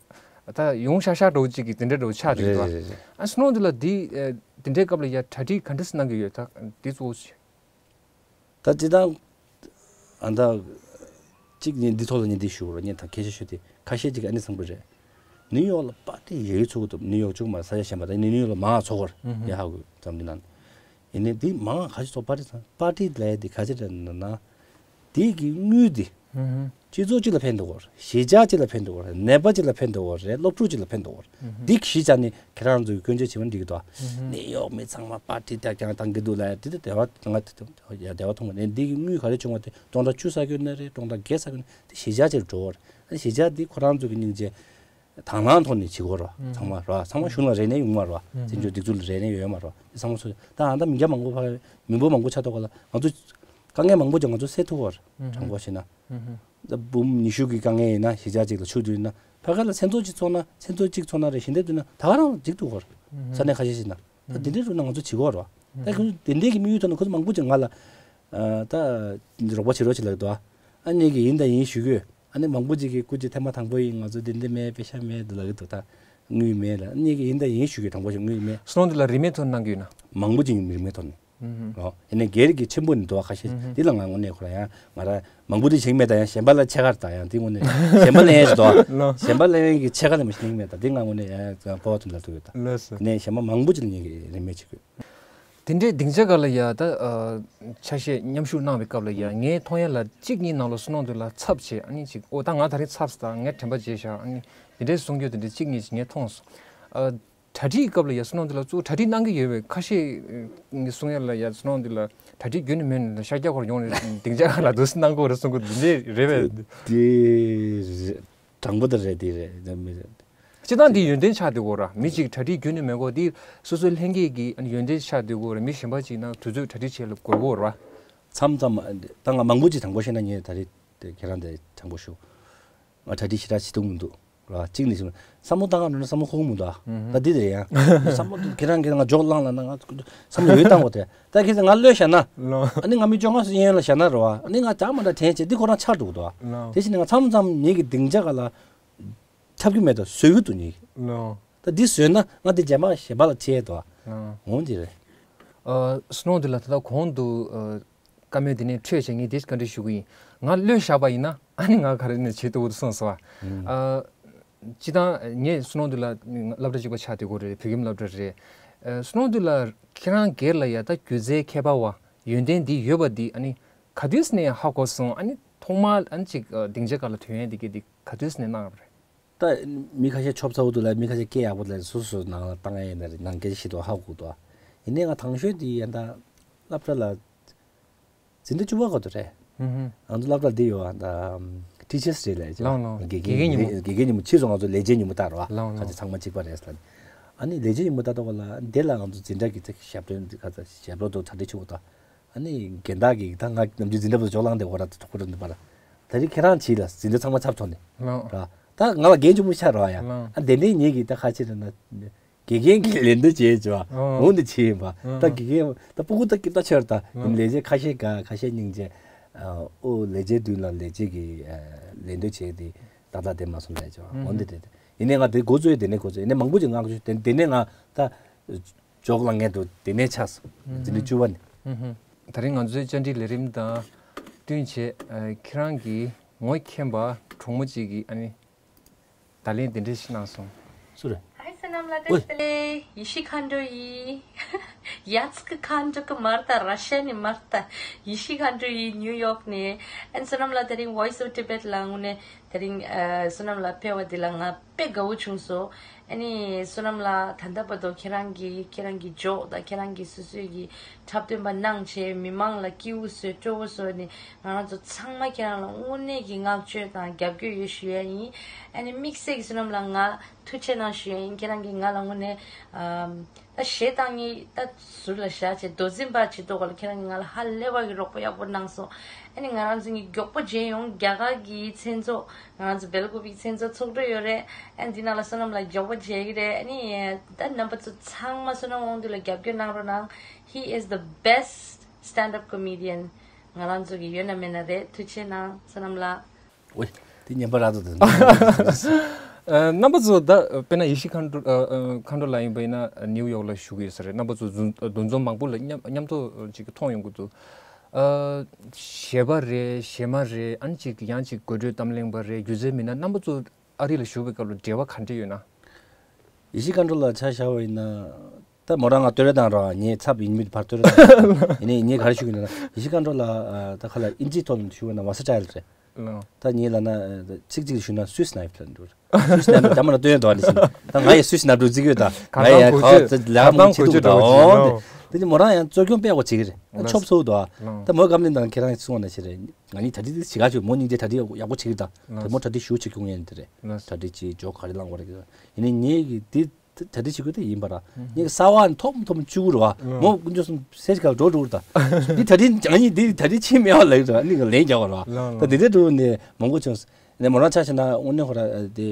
ད་ཡོང་ཤག་ཤག་འདྲ་བོ་ཅིག་གི་དེ་འདྲ་འདྲ་བོ་ཆགས་འདུག་རེད་ད། རེད་རེད་རེད། ཨ་སུ་ནང་འདི་ལ་འདི་ཨ་དེ་འདྲའི་སྐབས་ལ་ཡ་གྲ་སྒྲིག་ག་འདྲ་སེ་གནང་གི་ཡོད། ད་འདི་གཙོ་བོ་ཆེ། ད་སྤྱིར་བཏང་ཨ་ད་གཅིག་ནི་འདི་ཐོག་ལ་ངས་འདི་ཞུ་རོགས། ངས་ད་སྐད་ཆ་ཤོད་དེ་ཁ་ཤས་ཅིག་ཨ་ནི་བཟང་པོ་རེད། ནིའུ་ཡོག་ལ་པར་ཊི་ཡོད་ཚོགས་ཀྱི་འདུག་ནིའུ་ཡོག་གཅིག་མ་ས་ཆ་གཞན་པ་ད་ནི་ནིའུ་ཡོག་ལ་མང་ཚོགས་ཀྱི་རེད། ངས་ཧ་གོ་ཙམ་འདི་ན་ཡིན་ནའི་འདི་མང་ཁ་ཤས་ཚོགས་པར་ཊི་ཚང་པར་ཊི་ལས་འདི་ཁ་ཤས་རེད་ན་ན་འདི་གི་དངུལ་འདི་སྤྱི་ཚོགས་སྤྱི་ལ་ཕན་ཐོགས་པ་རེད། གཞིས་ཆགས་སྤྱི་ལ་ཕན་ཐོགས་པ་རེད། ནད་པ་སྤྱི་ལ་ཕན་ཐོགས་པ་རེད། སློབ་ཕྲུག་སྤྱི་ལ་ཕན་ཐོགས་པ་རེད། འདི་གཞིས་ཆགས་ནི་ཁྱེད་རང་ཚོའི་སྐྱོན་བརྗོད་བྱེད་པ་འགྲིག་གི་འདུག་ནིའུ་ཡོག་མི་ཚང་མ་པར་ཊི་རྒྱག་རྒྱག་བཏང་གི་འདུག་ལ་དེ་དེ་བ་ང་དེ་ཡ་བདེ་བ་མཐོང་གི་ནས་འདི་གི་དངུལ་ག་རེ་བྱུང་བ་དེ་སྟོང་ཕྲག་བཅུ་ས་སྐྱོན་ནི་རེད། སྟོང་ཕྲག་བརྒྱད་ས་སྐྱོན་ནི་དེ་གཞིས་ཆགས་ཅིག་འགྲོ་བ་རེད། གཞིས་ཆགས་འདི་ཁོ་རང་ཚོ་གི་སྙིང་རྗེ་དང་བླངས་ཐོག་ནས་བྱེད་དགོས་རེད་བ། ཚང་མ་རེད་བ། ཚང་མ་གཞུང་ལ་རེ་ནས་ཡོང་མ་རེད་བ། བཙན་བྱོལ་སྒྲིག་འཛུགས་ལ་རེ་ནས་ཡོད་མ་རེད་བ། དེ་ཚང་མ་ཚོ་ད་ཨ་ད་མི་སྐྱ་མང་པོ་ཕ་མི་འབོར་མང་པོ་ཆགས་ཐོག་ག་ལ་ང་ཚོ་དཀའ་ངལ་མང་པོ་ཅིག་ང་ཚོ་སེལ་ཐུབ་བ་རེད། དྲང་པོ་བཤད་ན། ད་འབུམ་ཉི་ཤུ་གི་དཀའ་ངལ་ཡིན་ན་གཞིས་ཆགས་གཅིག་ལ་ཆུ་བསྡུས་ན་ཕ་ག་ལ་མཚན་ཚོགས་གཅིག་ཚོགས་ན་མཚན་ཚོགས་གཅིག་ཚོགས་ན་རེད། གཞན་དེ་བསྡུས་ན་ད་ག་རང་འགྲིག་འདུག་གོ། ས་གནས་ཁ་ཤས་ཤིག་ན་ད་དེ་འདྲའི་རུ་ན་ང་ཚོ་བྱེད་ཀྱི་ཡོད་རེད་བ། ད་ཁོ་ཚོ་དེ་འདྲའི་གི་དམིགས་ཡུལ་ཐོག་ནས་ཁོ་ཚོ་མང་པོ་ཅིག་ང་ལ་ད་རོགས་པ་བྱེད་རོགས་བྱེད་ལབ་འདུག་ཨ་ནི་གི་ཡིན་དང་ཡིན་ཞུ་གི་ཡོད། ཨ་ནི་མང་པོ་ཅིག་གིས་སྐུ་མཁྱེན་ཐེངས་མ་དང་པོ་ཡིན། ང་ཚོ་དེ་འདྲ་མེད། པེ་ཤ་མེད་འདུག་ལབ་ཀྱི་འདུག་ད་དངུལ་མེད་ལ། ཨ་ནི་གི་ཡིན་དང་ཡིན་ཞུ་གི་ཡོད། དྲང་པོ་ཞུ། དངུལ་མེད། སུ་ནང་དེ་ལ་རིན་མེད་ཐོག་ནས་གནང་གི་ཡོད་ན། མང་པོ་ཅིག་རིན་མེད་ཐོག་ནས། ཨོ། ཡིན་ནའི་སྒེར་གྱི་ཆེན་པོ་ནི་འདུག་བ། ཁ་ཤས་འདི་ལ་ང་དངོས་གནས་ཁོ་རང་ཡང་ང་རང་མང་པོ་འདི་བྱེད་ཀྱི་མེད། ད་ཡང་གཞན་པ་ལ་ཕྱེད་ཀ་ད་ཡང་འདི་དངོས་གནས་གཞན་པ་ལེན་ཡས་འདུག་གཞན་པ་ལེན་ཡས་ཀྱི་ཕྱེད་ཀ་ལས་མ་ཤེས་ཀྱི་མེད། ད་འདི་ང་དངོས་གནས་ཡང་སྤོབས་པ་ཐོན་ལ་ཐུག་ཡོད་ད། ལགས་སོ། ནས་གཞན་པ་མང་པོ་ཅིག་ལ་ངས་ཀྱི་རིན་མེད་བྱེད་དགོས། དེ་འདྲའི་སྡིངས་ཆ་སྒང་ལ་ཡ་ད་ཨ་ཆ་ཤས་མཉམ་ཞུགས་གནང་བའི་སྐབས་ལ་ཡ་ངའི་མཐོང་ཡ་ལ་གཅིག་གཉིས་ནང་ལོགས་སུ་ནང་དུ་ལ་ཚབ་བྱས། ཨ་ནི་ཅིག་ཨོ་ད་ང་ད་རིང་ཚབ་སོང་། ད་ངས་དྲན་པ་བརྗེད་བཞག་ཨ་ནི་དེ་འདྲའི་གསུང་རྒྱུ་དེ་འདྲའི་གཅིག་གཉིས་ཅིག་ངས་མཐོང་སོང་། ཨ་གྲ་སྒྲིག་སྐབས་ལ་ཡ་སུ་ནང་དུ་ལ་གཙོ་བོ་གྲ་སྒྲིག་གནང་གི་ཡོད་པས། ཁ་ཤས་ངས་གསུང་ཡ་ལ་ཡ་སུ་ནང་དུ་ལ་གྲ་སྒྲིག་རྒྱུན་ནས་མེད་ནས་ཤར་རྒྱག་ཁོར་ཡོང་ནས་སྡིངས་ཆ་སྒང་ལ་འདུག་སེ་གནང་གི་ཡོད་རེད་གསུང་གི་འདུག་འདི་རེད་པས། དེ་རེད། དྲང་པོ་དེ་རེད། དེ་རེད། དེ་མི་རེད། སྤྱིར་བཏང་འདི་ཡོན་ཏན་ཆགས་བསྡད་ཀྱི་ཡོད་རེད། མི་གཅིག་གྲ་སྒྲིག་རྒྱུན་ནས་མེད་ཀྱི་ཡོད་དེ་སོ་སོའི་ལྷན་སྐྱེས་ཀྱི་ཡོན་ཏན་ཆགས་བསྡད་ཀྱི་ཡོད་རེད། མི་གཞན་པ་གཅིག་ན་དུས་ཚོད་གྲ་སྒྲིག་བྱེད་ལ་དགོས་ཀྱི་ཡོད་རེད། མཚམས་མཚམས་ད་ང་མང་པོ་ཅིག་དྲང་པོ་བཤད་ན་ངས་ད་རེས་དེ་ཁྱེད་རང་དེ་དྲང་པོ་ཞུ། ང་གྲ་སྒྲིག་ཞེ་དྲག་བྱེད་ཐུབ་མི་འདུག་ར། གཅིག་ནས་བྱུང་བསམ་བློ་བཏང་ག་འགྲོ་ན་བསམ་བློ་འཁོར་གི་མི་འདུག་ཨ། ད་འདི་རེད་ཡ། བསམ་བློ་ཁྱེད་རང་གིས་ང་འཇོག་བླངས་ལ་ན་ང་བསམ་བློ་ཡོད་བཏང་དགོས་དེ། ད་ཁྱེད་ཚོས་ང་གློད་བཞག་ན། ལོ། ཨ་ནི་ང་མི་བཅོ་ལྔ་སུ་གཡས་གཡོན་ལ་བཞག་ན་རེད་བ། ཨ་ནི་ང་ཇག་མ་འདྲ་དྲན་བྱས་འདི་ཁོ་རང་ཆགས་འགྲོ་གི་འདུག་ཨ། ལོ། དེ་བཞིན་ང་མཚམས་མཚམས་ངེད་ཀྱི་སྡིངས་ཆ་སྒང་ལ་ཁྱབ་ཀྱི་མེད་ད་བཟོས་ཀྱི་འདུག་ངེད་ཀྱིས། ལོ། ད་འདི་བཟོས་ན་ང་འདི་རྗེས་མ་གཞན་པ་ལ་བྱེད་འདུག་ཨ། ལོ། འོང་འདི་རེད། ཨ་སུ་ནང་འདི་ལ་ད་ལྟ་གོང་དུ་ཨ། བཀའ་མོལ་འདི་ནས་འཕྲོས་བྱས་ངས་འདི་བཀའ་འདྲི་ཞུ་གི་ཡིན། ང་གློད་བཞག་པ་ཡིན་ན་ཨ་ནི་ང་ག་རེ་ནས་བྱེད་ཐུབ་འདུག་གསུངས་སོང་ཨ། ཨ་སྤྱིར་བཏང་ངས་སུ་ནང་འདི་ལ་སློབ་གྲྭ་གཅིག་པ་ཆགས་བསྡད་ཀྱི་ཡོད་རེད། བོད་ཁྱིམ་སློབ་གྲྭ་རེད། ཨ་སུ་ནང་འདི་ལ་ཁྱེད་རང་སྒེར་ལ་ཡ་ད་སྒྱུ་རྩལ་མཁས་པ་བ་ཡོན་ཏན་འདི་ཡོད་པ་འདི་ཨ་ནི་ག་དུས་ནས་ཧ་གོ་སོང་། ཨ་ནི་ཐོག་མར་ཨ་ནི་ཅིག་ཨ་སྡིངས་ཆ་སྒང་ལ་ཐོན་ཡས་འདི་གས་འདི་ག་དུས་ནས་གནང་བ་རེད། ད་མི་ཁ་ཤས་ཆོབ་ཚ་བོ་འདུག་ལ་མི་ཁ་ཤས་སྐད་ཡག་པོ་ལ་སོ་སོ་ནང་ལ་བཏང་ཡ་ཡིན་ན་རེད། ནང་སྐད་ཆ་བཤད་དུས་ཧ་གོ་འདུག་ཨ། ཡིན་ནའི་ང་དང་ཤོས་འདི་ཡན་ད་སློབ་གྲྭ་ལ་འཛིན་གྲྭ་བཅུ་པ་གོ་དུ་རེད། ཨུ་ཧུམ། ང་ཚོ་སློབ་གྲྭ་འདི་ཡོད་ཨ། ད་ཊི་ཆར་སི་ཌེ་ལབ་ཡ་ཅིག་ལགས་ལགས། དགེ་རྒན་དགེ་རྒན་ཉིན་མོ། དགེ་རྒན་ཉིན་མོ། ཕྱིས་སུ་ང་ཚོ་ལས་བྱེད་ཉིན་མོ་བཏགས་རེད་བ། ལགས་ལགས། ཁ་ཆེ་ཚང་མ་གཅིག་པ་རེད་ཟེར་ལབ་ནས། ཨ་ནི་ལས་བྱེད་ཉིན་མོ་བཏགས་ཐོག་ལ་འདི་ལ་ང་ཚོ་འཛིན་གྲྭ་གི་ད་ཞབས་བྲོ་འདི་ག་ཚ་ཞབས་བྲོ་དང་གྲ་སྒྲིག་བྱེད་དགོས་ད། ཨ་ནི་རྒན་བདག་གིས་ད་ང་ནམ་རྒྱུན་འཛིན་གྲྭ་པ་ཚོ་ཅོག་ལངས་བསྡད་ཡོད་ར། ད་ཁོ་ར་འདི་པར་ད་རེས་ཁྱེད་རང་བྱས་ལ་འཛིན་གྲྭ་ཚང་མ་ཚབ་ཐོག་ནས་ལགས། ར། ད་ང་ལ་རྒན་ཆུང་མོ་ཆགས་ར་བ་ཡ། ལགས། ཨ་དེ་ནས་ངེད་ཀྱིས་ད་ཁ་ཆེ་རེད་ན། དགེ་རྒན་གྱིས་ལད་ཟློས་བྱེད་ཅོ། ཨོ། འོང་དུ་བྱེད་ཡིན་པ། ཨོ། ད་དགེ་རྒན་ད་སྤུ་གུ་ད་སྐྱིད་ད་ཆེར་ད། ཨོ། ཡིན་ལས་བྱེད་ཁ་ཤས་དགའ་ཁ་ཤས་སྙིང་རྗེ། ཨོ་ལས་བྱེད་མདུན་ལ་ལས་བྱེད་ཀྱི་ལད་ཟློས་བྱེད་དེ་ཏག་ཏག་དེ་མ་སོང་ལས་ཅོ། ཨོ་འདི་དེ་དེ་ཡིན་ནས་ང་དེ་འགོ་བཙུགས་དེ་ནས་འགོ་བཙུགས་ཡིན་ནས་མང་པོ་ཅིག་ང་དེ་ནས་ང་ད་ཅོག་ལ་ངས་འགྲོ་དེ་ནས་ཆགས་སོང་། འཛིན་གྲྭ་བཅུ་པ་ནས། ད་རིང་ང་ཚོའི་བཅར་འདྲི་ལས་རིམ་དང་བསྟུན་བྱས་ཁྱེད་རང་གི་ངོ་མཁྱེན་པ་གྲོགས་མོ་གཅིག་གིས་ཨ་ནི། བརྡ་ལན་འདི་འདྲ་ཞིག་གནང་སོང་། སུ་རེད། ཧའི་བསོད་ནམས་ལགས། ཨོའི། བཀྲ་ཤིས་བདེ་ལེགས། ཡེ་ཤེས་མཁའ་འགྲོ་ཡིན། ཡ་ཙི་ཀི་མཁའ་འགྲོ་གི་མ་རེད་ད། ར་ཤ་ནི་མ་རེད་ད། ཡེ་ཤེས་མཁའ་འགྲོ་ཡིན། ནིའུ་ཡོག་ནས། ཨན་བསོད་ནམས་ལགས་དེ་རིང་Voice of Tibet ལ་དངོས་གནས་དེ་རིང་ཨ་བསོད་ནམས་ལགས་ཕེབས་པ་འདི་ལ་ང་དཔེ་དགའ་བོ་བྱུང་སོང་། ཨ་ནི་བསོད་ནམས་ལགས་ད་ལྟ་བར་དུ་ཁྱེད་རང་གིས་ཁྱེད་རང་གི་ཇོག་དང་ཁྱེད་རང་གིས་སོ་སོའི་གི་འཁྲབ་སྟོན་པ་གནང་བྱས་མི་མང་ལ་སྐྱིད་པོ་བཟོས་སྤྲོ་པོ་བཟོས་ནས། ང་རང་ཚོ་ཚང་མ་ཁྱེད་རང་ལ་དངོས་གནས་ཀྱི་བསྔགས་བརྗོད་དང་རྒྱབ་སྐྱོར་ཡོད་ཞུ་ཡ་ཡིན། ཨ་ནི་དམིགས་བསལ་གྱི་བསོད་ནམས་ལགས་ང་ཐུགས་རྗེ་གནང་ཞུ་ཡ་ཡིན། ཁྱེད་རང་གིས་ང་ལ་དངོས་གནས་ཨམ་ད་གཞས་བཏང་ངེས་ད་ཟུར་ལ་བཞག་བྱས་མདོ་འཛིན་པ་བྱེད་ཐོག་ལ་ཁྱེད་རང་གིས་ང་ལ་ཧ་ལས་པ་གི་རོགས་པ་ཡག་པོ་གནང་སོང་། ཨ་ནི་ང་རང་ཚོ་གི་མགྱོགས་པོ་མཇལ་ཡོང་། རྒྱ་གར་གྱི་མཚན་ཚོགས་ང་རང་ཚོ་སྦེལ་ཀོབ་ཀྱི་མཚན་ཚོགས་ཚོགས་འདུ་ཡོད་རེད། ཨ་ནི་འདི་ནང་ལ་བསོད་ནམས་ལགས་མགྱོགས་པོ་མཇལ་གྱི་རེད། ཨ་ནི་ད་རྣམ་པ་ཚོ་ཚང་མ་བསོད་ནམས་དབང་འདུས་ལ་རྒྱབ་སྐྱོར་གནང་རོགས་གནང་། He is the best stand up comedian. ང་རང་ཚོ་གི་ཡོད་ན་མེད་ན་རེད། ཐུགས་རྗེ་གནང་བསོད་ནམས་ལགས། ཨོའི། དེ་ཉན་པ་རག་ཏུ་འདུག་ཨ། རྣམ་པ་ཚོ་ད་དཔེར་ན་ཡེ་ཤེས་མཁའ་འགྲོ་ཨ་ཨ་མཁའ་འགྲོ་ལགས་ཡིན་པ་ཡིན་ན་ནིའུ་ཡོག་ལ་བཞུགས་ཡོད་ས་རེད། རྣམ་པ་ཚོ་འདུ་འཛོམས་མང་པོ་ལ་མཉམ་མཉམ་དུ་ཅིག་མཐོང་ཡོང་གི་འདུག་ཨ། གཞས་པ་རེད། གཞས་མ་རེད། ཨ་ནི་ཅིག་ཡང་ཅིག་དགོད་བྲོའི་གཏམ་གླེང་པ་རེད། སྒྱུ་རྩལ་མི་སྣ། རྣམ་པ་ཚོ་ཨ་རི་ལ་བཞུགས་པའི་སྐབས་ལ་འབྲེལ་བ་ག་འདྲ་ཡོད་ན། ཡེ་ཤེས་མཁའ་འགྲོ་ལགས་ཆ་བཞག་པ་ཡིན་ན། ད་མོ་རང་ང་བསྟོད་ར་བཏང་རོགས། ངའི་ཚབ་ཡིན་མིན་ཕར་བསྟོད་ར་བཏང་། ཡིན་ནའི་ངས་ག་རེ་ཞུ་གི་ཡིན་ན། ཡེ་ཤེས་མཁའ་འགྲོ་ལགས་ད་ཁ་ལ་ཨིན་ཇིའི་ཐོག་ནས་ཞུ་བ་ན་versatile རེད། ལགས། ད་ངས་ལབ་ན་ཚིག་གཅིག་ཞུས་ན་Swiss knife ལབ་འདུག Swiss knife རྒྱ་མ་ལ་སྟོན་འདུག་ཨ་ནི་ཟིན། ད་ང་ཡི་Swiss knife འདུག་རྩི་གི་ཡོད་ད། ང་ཡི་ག་ཚང་གོ་ཆོད་ག་ཚང་གོ་ཆོད་འདུག་ད་འོང་། དེ་ནི་མོ་རང་ཡང་གཙོ་སྐྱོང་དཔེ་ཡག་པོ་བྱེད་ཀྱི་རེད། ལགས། ཆོབ་སོ་འདུག་ཨ། ལགས། ད་མོའི་སྐབས་ནས་ད་ཁྱེད་རང་གསུངས་པ་ནང་བཞིན་རེད། ང་གཉིས་གྲ་སྒྲིག་ཞིག་ག་ཆོད། མོ་སྙིང་རྗེ་གྲ་སྒྲིག་ཡག་པོ་བྱེད་ཀྱི་ད། ལགས། དེ་མོ་གྲ་སྒྲིག་ཞུ་བྱེད་ཁྱོང་ཡན་དེ་རེད། ལགས། གྲ་སྒྲིག་བྱེད་ཇོག་ག་རེ་བླངས་པ་རེད། ཡིན་ནའི་ངེད་ཀྱི་དེ་གྲ་སྒྲིག་བྱེད་དགོས་དེ་ཡིན་པ་ར། ངེད་ཀྱི་གསར་བ་ཐོབ་ཐོབ་བཅུག་ར་བ། ལགས། མོ་ཀུན་ཅོ་སུམ་སེར་ག་འགྲོ་འགྲོ་ར་ད། འདི་གྲ་སྒྲིག་ང་གཉིས་འདི་གྲ་སྒྲིག་ཆེ་མེད་པ་ལབ་ར་ནི་ལན་རྒྱག་པ་ར། ལགས། ད་འདི་འདྲ་འགྲོ་ནས་མང་པོ་བྱུང་། ནས་མོ་རང་ཆ་བཞག་ན་དངོས་གནས་ཁོ་ར་དེ།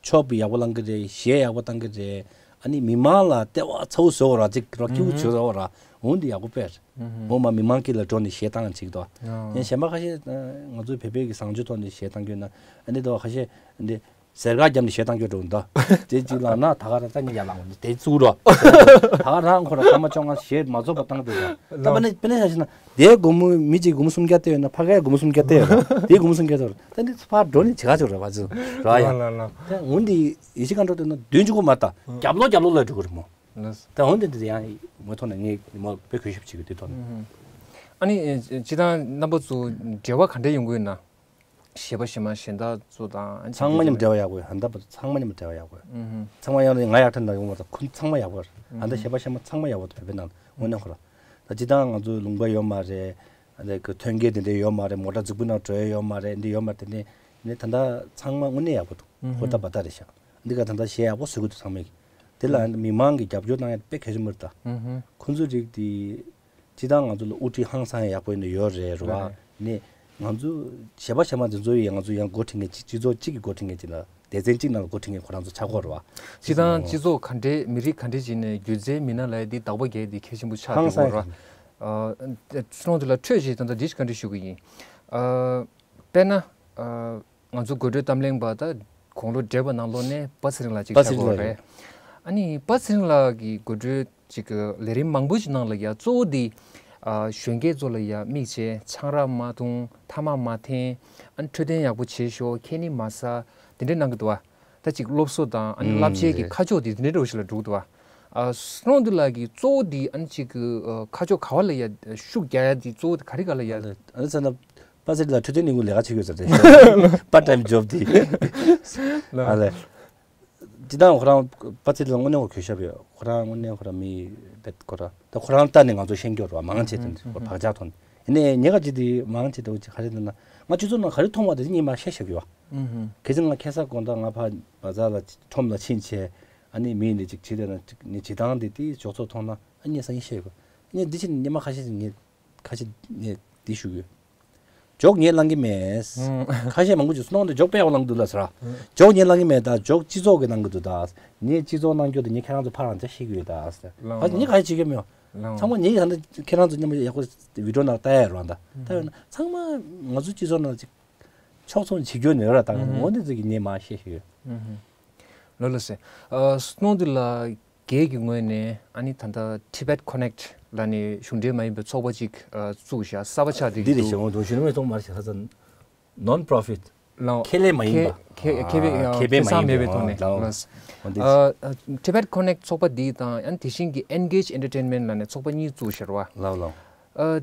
ཆོབ་ཡག་པོ་བླང་གི་རེད། གཞས་ཡག་པོ་བཏང་གི་རེད། ཨ་ནི་མི་མང་ལ་ལྟེ་བ་ཚ་བོ་བཟོ་བ་ར་ཅིག་རོ་ཁྱུ་བོ་བྱོས་བཟོ་བ་ར་འོན་ཏེ་ཡག་པོ་དཔེ་རེད། འོ་མ་མི་མང་དཀྱིལ་ལ་འགྲོ་ནས་གཞས་བཏང་ཅིག་ཏོ། ཡང་གཞན་པ་ཁ་ཤས་ང་ཚོའི་བོད་པའི་གི་བཟང་སྤྱོད་ཐོག་ནས་གཞས་བཏང་རྒྱུ་ན་ཨ་ནི་ཏོ་ཁ་ཤས་འདི་ཟེར་ག་རྒྱབ་ནས་གཞས་བཏང་རྒྱུ་འགྲོ་འདུག་དེ་ཅིག་ལ་ན་ད་ག་ར་ད་ངས་ཡར་ལངས་འོང་དེ་བཙུགས་རོགས། ད་ག་རང་ཁོ་ར་སྐར་མ་བཅོ་ལྔ་གཞས་མ་རྫོགས་པ་བཏང་འདུག་ད་པ་ནི་པ་ནི་ཤ་ཤི་ན། དེའི་སྒོར་མོ་མི་གཅིག་སྒོར་མོ་སུམ་བརྒྱ་སྟེར་ཡོད་ན་ཕ་གའི་སྒོར་མོ་སུམ་བརྒྱ་སྟེར་ཡོད་ར། དེའི་སྒོར་མོ་སུམ་བརྒྱ་སྟེར་ར། ད་འདི་ཕར་འགྲོ་ནི་བྱེད་ག་ཆོག་ར་བ་ཚོ་ར་ཡ། ལ་ལ་ལ། ད་འོན་ཏེ་ཡེ་ཤེས་མཁའ་འགྲོ་དེ་ན་བདུན་ཅུ་གོ་མ་ལྟ་རྒྱབ་ལོག་རྒྱབ་ལོག་ལ་འགྲོ་གི་རེད་མོ། ལ། ད་འོན་ཏེ་འདི་ཡང་མོ་ཐོག་ནས་ངས་མོ་དཔེ་གུས་ཞབས་བྱེད་གི་དེ་ཐོག་ནས། ཨ་ནི་སྤྱི་བཏང་རྣམ་པ་ཚོ་འབྲེལ་བ་ག་འདྲ་ཡོང་གི་ཡོད་ན། གཞས་པ་གཞས་མ་གཞན་དག་ཚོ་དང་། ཚང་མ་མཉམ་འབྲེལ་བ་ཡག་པོ་ཡོད། ཧན་ད་པ་ཚང་མ་མཉམ་འབྲེལ་བ་ཡག་པོ་ཡོད། ཨུ་ཧུ། ཚང་མ་ཡང་ང་ཡག་ཐན་ད་ཡོང་བ་དང་ཁོང་ཚང་མ་ཡག་པོ་ཡོད། ཧན་ད་གཞས་པ་གཞས་མ་ཚང་མ་ཡག་པོ་འདུག་བོད་པའི་ནང་དངོས་གནས་ཁོ་ར། ད་སྤྱི་བཏང་ང་ཚོ་ལུང་པ་ཡོད་མ་རེད། ཨ་ནི་གི་ཐོན་སྐྱེད་དེ་འདྲ་ཡོད་མ་རེད། མོ་ཊ་རྫིག་པོ་ནང་འགྲོ་ཡ་ཡོད་མ་རེད། འདི་ཡོད་མ་རེད། དེ་ནས་ནས་ད་ད་ཚང་མ་དངོས་གནས་ཡག་པོ་འདུག་ཧུ་ཧུ། ཧོ་ད་བ་ད་རེད་ཤག་འདི་ག་ད་ད་གཞས་ཡག་པོ་བཟོ་གི་འདུག་ཚང་མས་གི། དེ་ལ་མི་མང་གི་རྒྱབ་སྐྱོར་གནང་ཡ་དཔེ་གལ་ཆེན་པོ་རེད་ད། ཧུ་ཧུ། ཁོང་ཚོའི་རིགས་དེ། སྤྱི་བཏང་ང་ཚོ་ལ་དབུ་ཁྲིད་ཧང་སང་ཡག་པོ་ཡིན་ན་ཡོད་རེད་རེད་བ། རེད། ནས་ང་ཚོ་གཞས་པ་གཞས་མ་འདི་ཚོ་ཡིས་ང་ཚོ་ཡང་འགོ་ཁྲིད་མཁན་གཅིག་སྤྱི་ཚོགས་གཅིག་གི་འགོ་ཁྲིད་མཁན་གཅིག་ལ་སྡེ་ཚན་གཅིག་ནང་ལ་འགོ་ཁྲིད་མཁན་ཁོ་རང་ཚོ་ཆགས་ཀྱི་ཡོད་རེད་བ། སྤྱི་བཏང་སྤྱི་ཚོགས་ག་འདྲའི་མི་རིགས་ག་འདྲའི་ཅིག་ནས་སྒྱུ་རྩལ་མི་སྣ་ལ་འདི་བདག་པོ་རྒྱག་འདི་གལ་ཆེན་པོ་ཆགས་ཧང་སང་འགྲོ་གི་ཡོད་རེད་བ། ཡིན། ཨ། སོང་དུ་ལ་འཕྲོས་ཅིག་ད་ལྟ་འདི་ཞིག་བཀའ་འདྲི་ཞུ་གི་ཡིན། ཨ། དཔེར་ན། ཨ། ང་ཚོ་དགོད་བྲོའི་གཏམ་གླེང་པ་ད་དགུང་ལོ་བགྲེས་པ་ནང་ལོགས་ནས་པ་ཚེ་རིང་ལགས་ཅིག་པ་ཚེ་ཆགས་ཀྱི་ཡོད་རེད། ཨ་ནི་པ་ཚེ་རིང་ལགས་ཀྱི་དགོད་བྲོའི་ཅིག་གི་ལས་རིམ་མང་པོ་ཞིག་ནང་ལ་ཡ་གཙོ་བོ་དེ་ཨ་གཞོན་སྐྱེས་ཚོ་ལ་ཡ་དམིགས་བྱས་ཆང་རག་མ་འཐུང་ཐ་མག་མ་འཐེན་ཨ་ནི་འཕྲོད་བསྟེན་ཡག་པོ་བྱེད་ཤོག་ཁེ་ཉིན་མ་ཟ་དེ་འདྲས་གནང་གི་འདུག་བ། ད་ཅིག་སློབ་གསོ་དང་ཨ་ནི་ཨུམ་བསླབ་བྱའི་གི་རེད། ཁ་ཕྱོགས་དེ་དེ་འདྲས་འདྲ་བོ་ཞིག་ལ་འགྲོ་གི་འདུག་བ། ཨ་སོང་དེ་ལ་གི་གཙོ་བོ་དེ་ཨ་ནི་ཅིག་གི་ཨ་ཁ་ཕྱོགས་ག་བ་ལ་ཡ་ཤུགས་རྒྱག་ཡ་དེ་གཙོ་བོ་དེ་ག་རེ་ག་ལ་ཡ། ཨ་ནི་ཚ་ན། པ་ཚེ་རིང་ལགས་འཕྲོད་བསྟེན་ལས་ཁུངས་ལས་ཀ་བྱེད་ཀྱི་ཡོད་ས་རེད། Part time job དེ། ལགས། ཨ་ལས། སྤྱི་བཏང་ཁོ་རང་པ་ཚེ་རིང་ལགས་དངོས་གནས་ཁོ་གུས་ཞབས་ཡོད། ཁོ་རང་དངོས་གནས་ཁོ་རང་མི་དཔེ་ཁོ་རང་ད་ཁོ་རང་ལྟ་ནས་ང་ཚོ་ཤེས་ཀྱི་ཡོད་རེད་བ། མང་ཆེ་དེ་འདྲ་ཁོ་བག་ཆགས་ཐོག་ནས་ ནས་ཉེ་ག་ཅིག་དེ་མང་ཆེ་དོ་ཅིག་ག་རེ་འདུག་ན། ང་སྤྱི་ཚོགས་ནང་ག་རེ་མཐོང་བ་དེ་ངས་མར་བཤད་བཞག་གི་ཡོད། ཨུ་ཧུ། གལ་སྲིད་ང་ཁ་སང་དགོང་དག་ང་ཕར་བ་ཛར་ལ་ཁྲོམ་ལ་ཕྱིན་བྱས། ཨ་ནི་མི་འདི་ཅིག་བྱེད་དེ་ན་ཅིག་ནི་བྱེད་སྟངས་དེ་དེ་འཇོག་ཚོགས་མཐོང་ན། ཨ་ངས་སང་ཉིན་བཤད་དགོས། ངས་འདི་ཕྱིན་ཉི་མ་ཁ་ཤས་ཤིག་ངས་ཁ་ཤས་ངས་འདི་ཞུ་གི་ཡོད། འཇོག་ངས་བླང་གི་མེད། ཨུ། ཁ་ཤས་མང་པོ་ཅིག་སྣང་དུ་འཇོག་དཔེ་ཡག་པོ་བླང་གི་འདུག་ལ་ཟེར། ཨུ། འཇོག་ངས་བླང་གི་མེད། ད་འཇོག་སྤྱི་ཚོགས་ཀྱི་གནང་གི་འདུག་ད་ངས་སྤྱི་ཚོགས་གནང་རྒྱུ་དེ་ངས་ཁྱེད་རང་ཚོ་ཕར་རང་ཅག་ཤེས་གི་ཡོད་ད་ཟེར། ལའོ། ཕ་ངས་ག་ཡེ་བྱེད་གི་མེད། ལའོ། ཚང་མ་ངས་ད་ལྟ་ཁྱེད་རང་ཚོ་མཉམ་པོ་ཡག་པོ་བི་ཌིའོ་ནང་ལྟ་ཡ་རོགས་ད། ད་ཡོད་ན་ཚང་མ་ང་ཚོ་སྤྱི་ཚོགས་ནང་ཅིག་ཕྱོགས་མཚུངས་བྱེད་རྒྱུ་ནི་ཡོད་ར། ད་ངོ་འདི་ཚོ་གི་ངས་མར་བཤད་ཤེས་ཡོད། ལོ་ལོ་སེ། སྣང་དུ་ལ་སྒེར་གྱི་ངོས་ནས་ཨ་ནི་ད་ལྟ་Tibet Connect ལ་ནི་གཞུང་འབྲེལ་མ་ཡིན་པའི་ཚོགས་པ་ཅིག་བཙུགས་བཞག་གསར་པ་ཆགས་བསྡད་འདི་ཀྱི་རེད་འདུག་ཞེས་འོང་དུང་ཞུ་ནི་མེད་ཐོག་མར་བྱས་ས་ཚ་non profit ལའོ། ཁེ་ལས་མ་ཡིན་པ། ཁེ་ཁེ་ཁེ་ཕན་ཁེ་ཕན་མ་ཡིན་པའི་ཐོག་ནས་ལའོ། ལའོ། འོ་འདི། Tibet Connect ཚོགས་པ་འདི་དང་ཨ་ནི་དེ་བཞིན་གྱི་Engage Entertainment ལ་ནི་ཚོགས་པ་གཉིས་བཙུགས་བཞག་ར། ལའོ་ལའོ།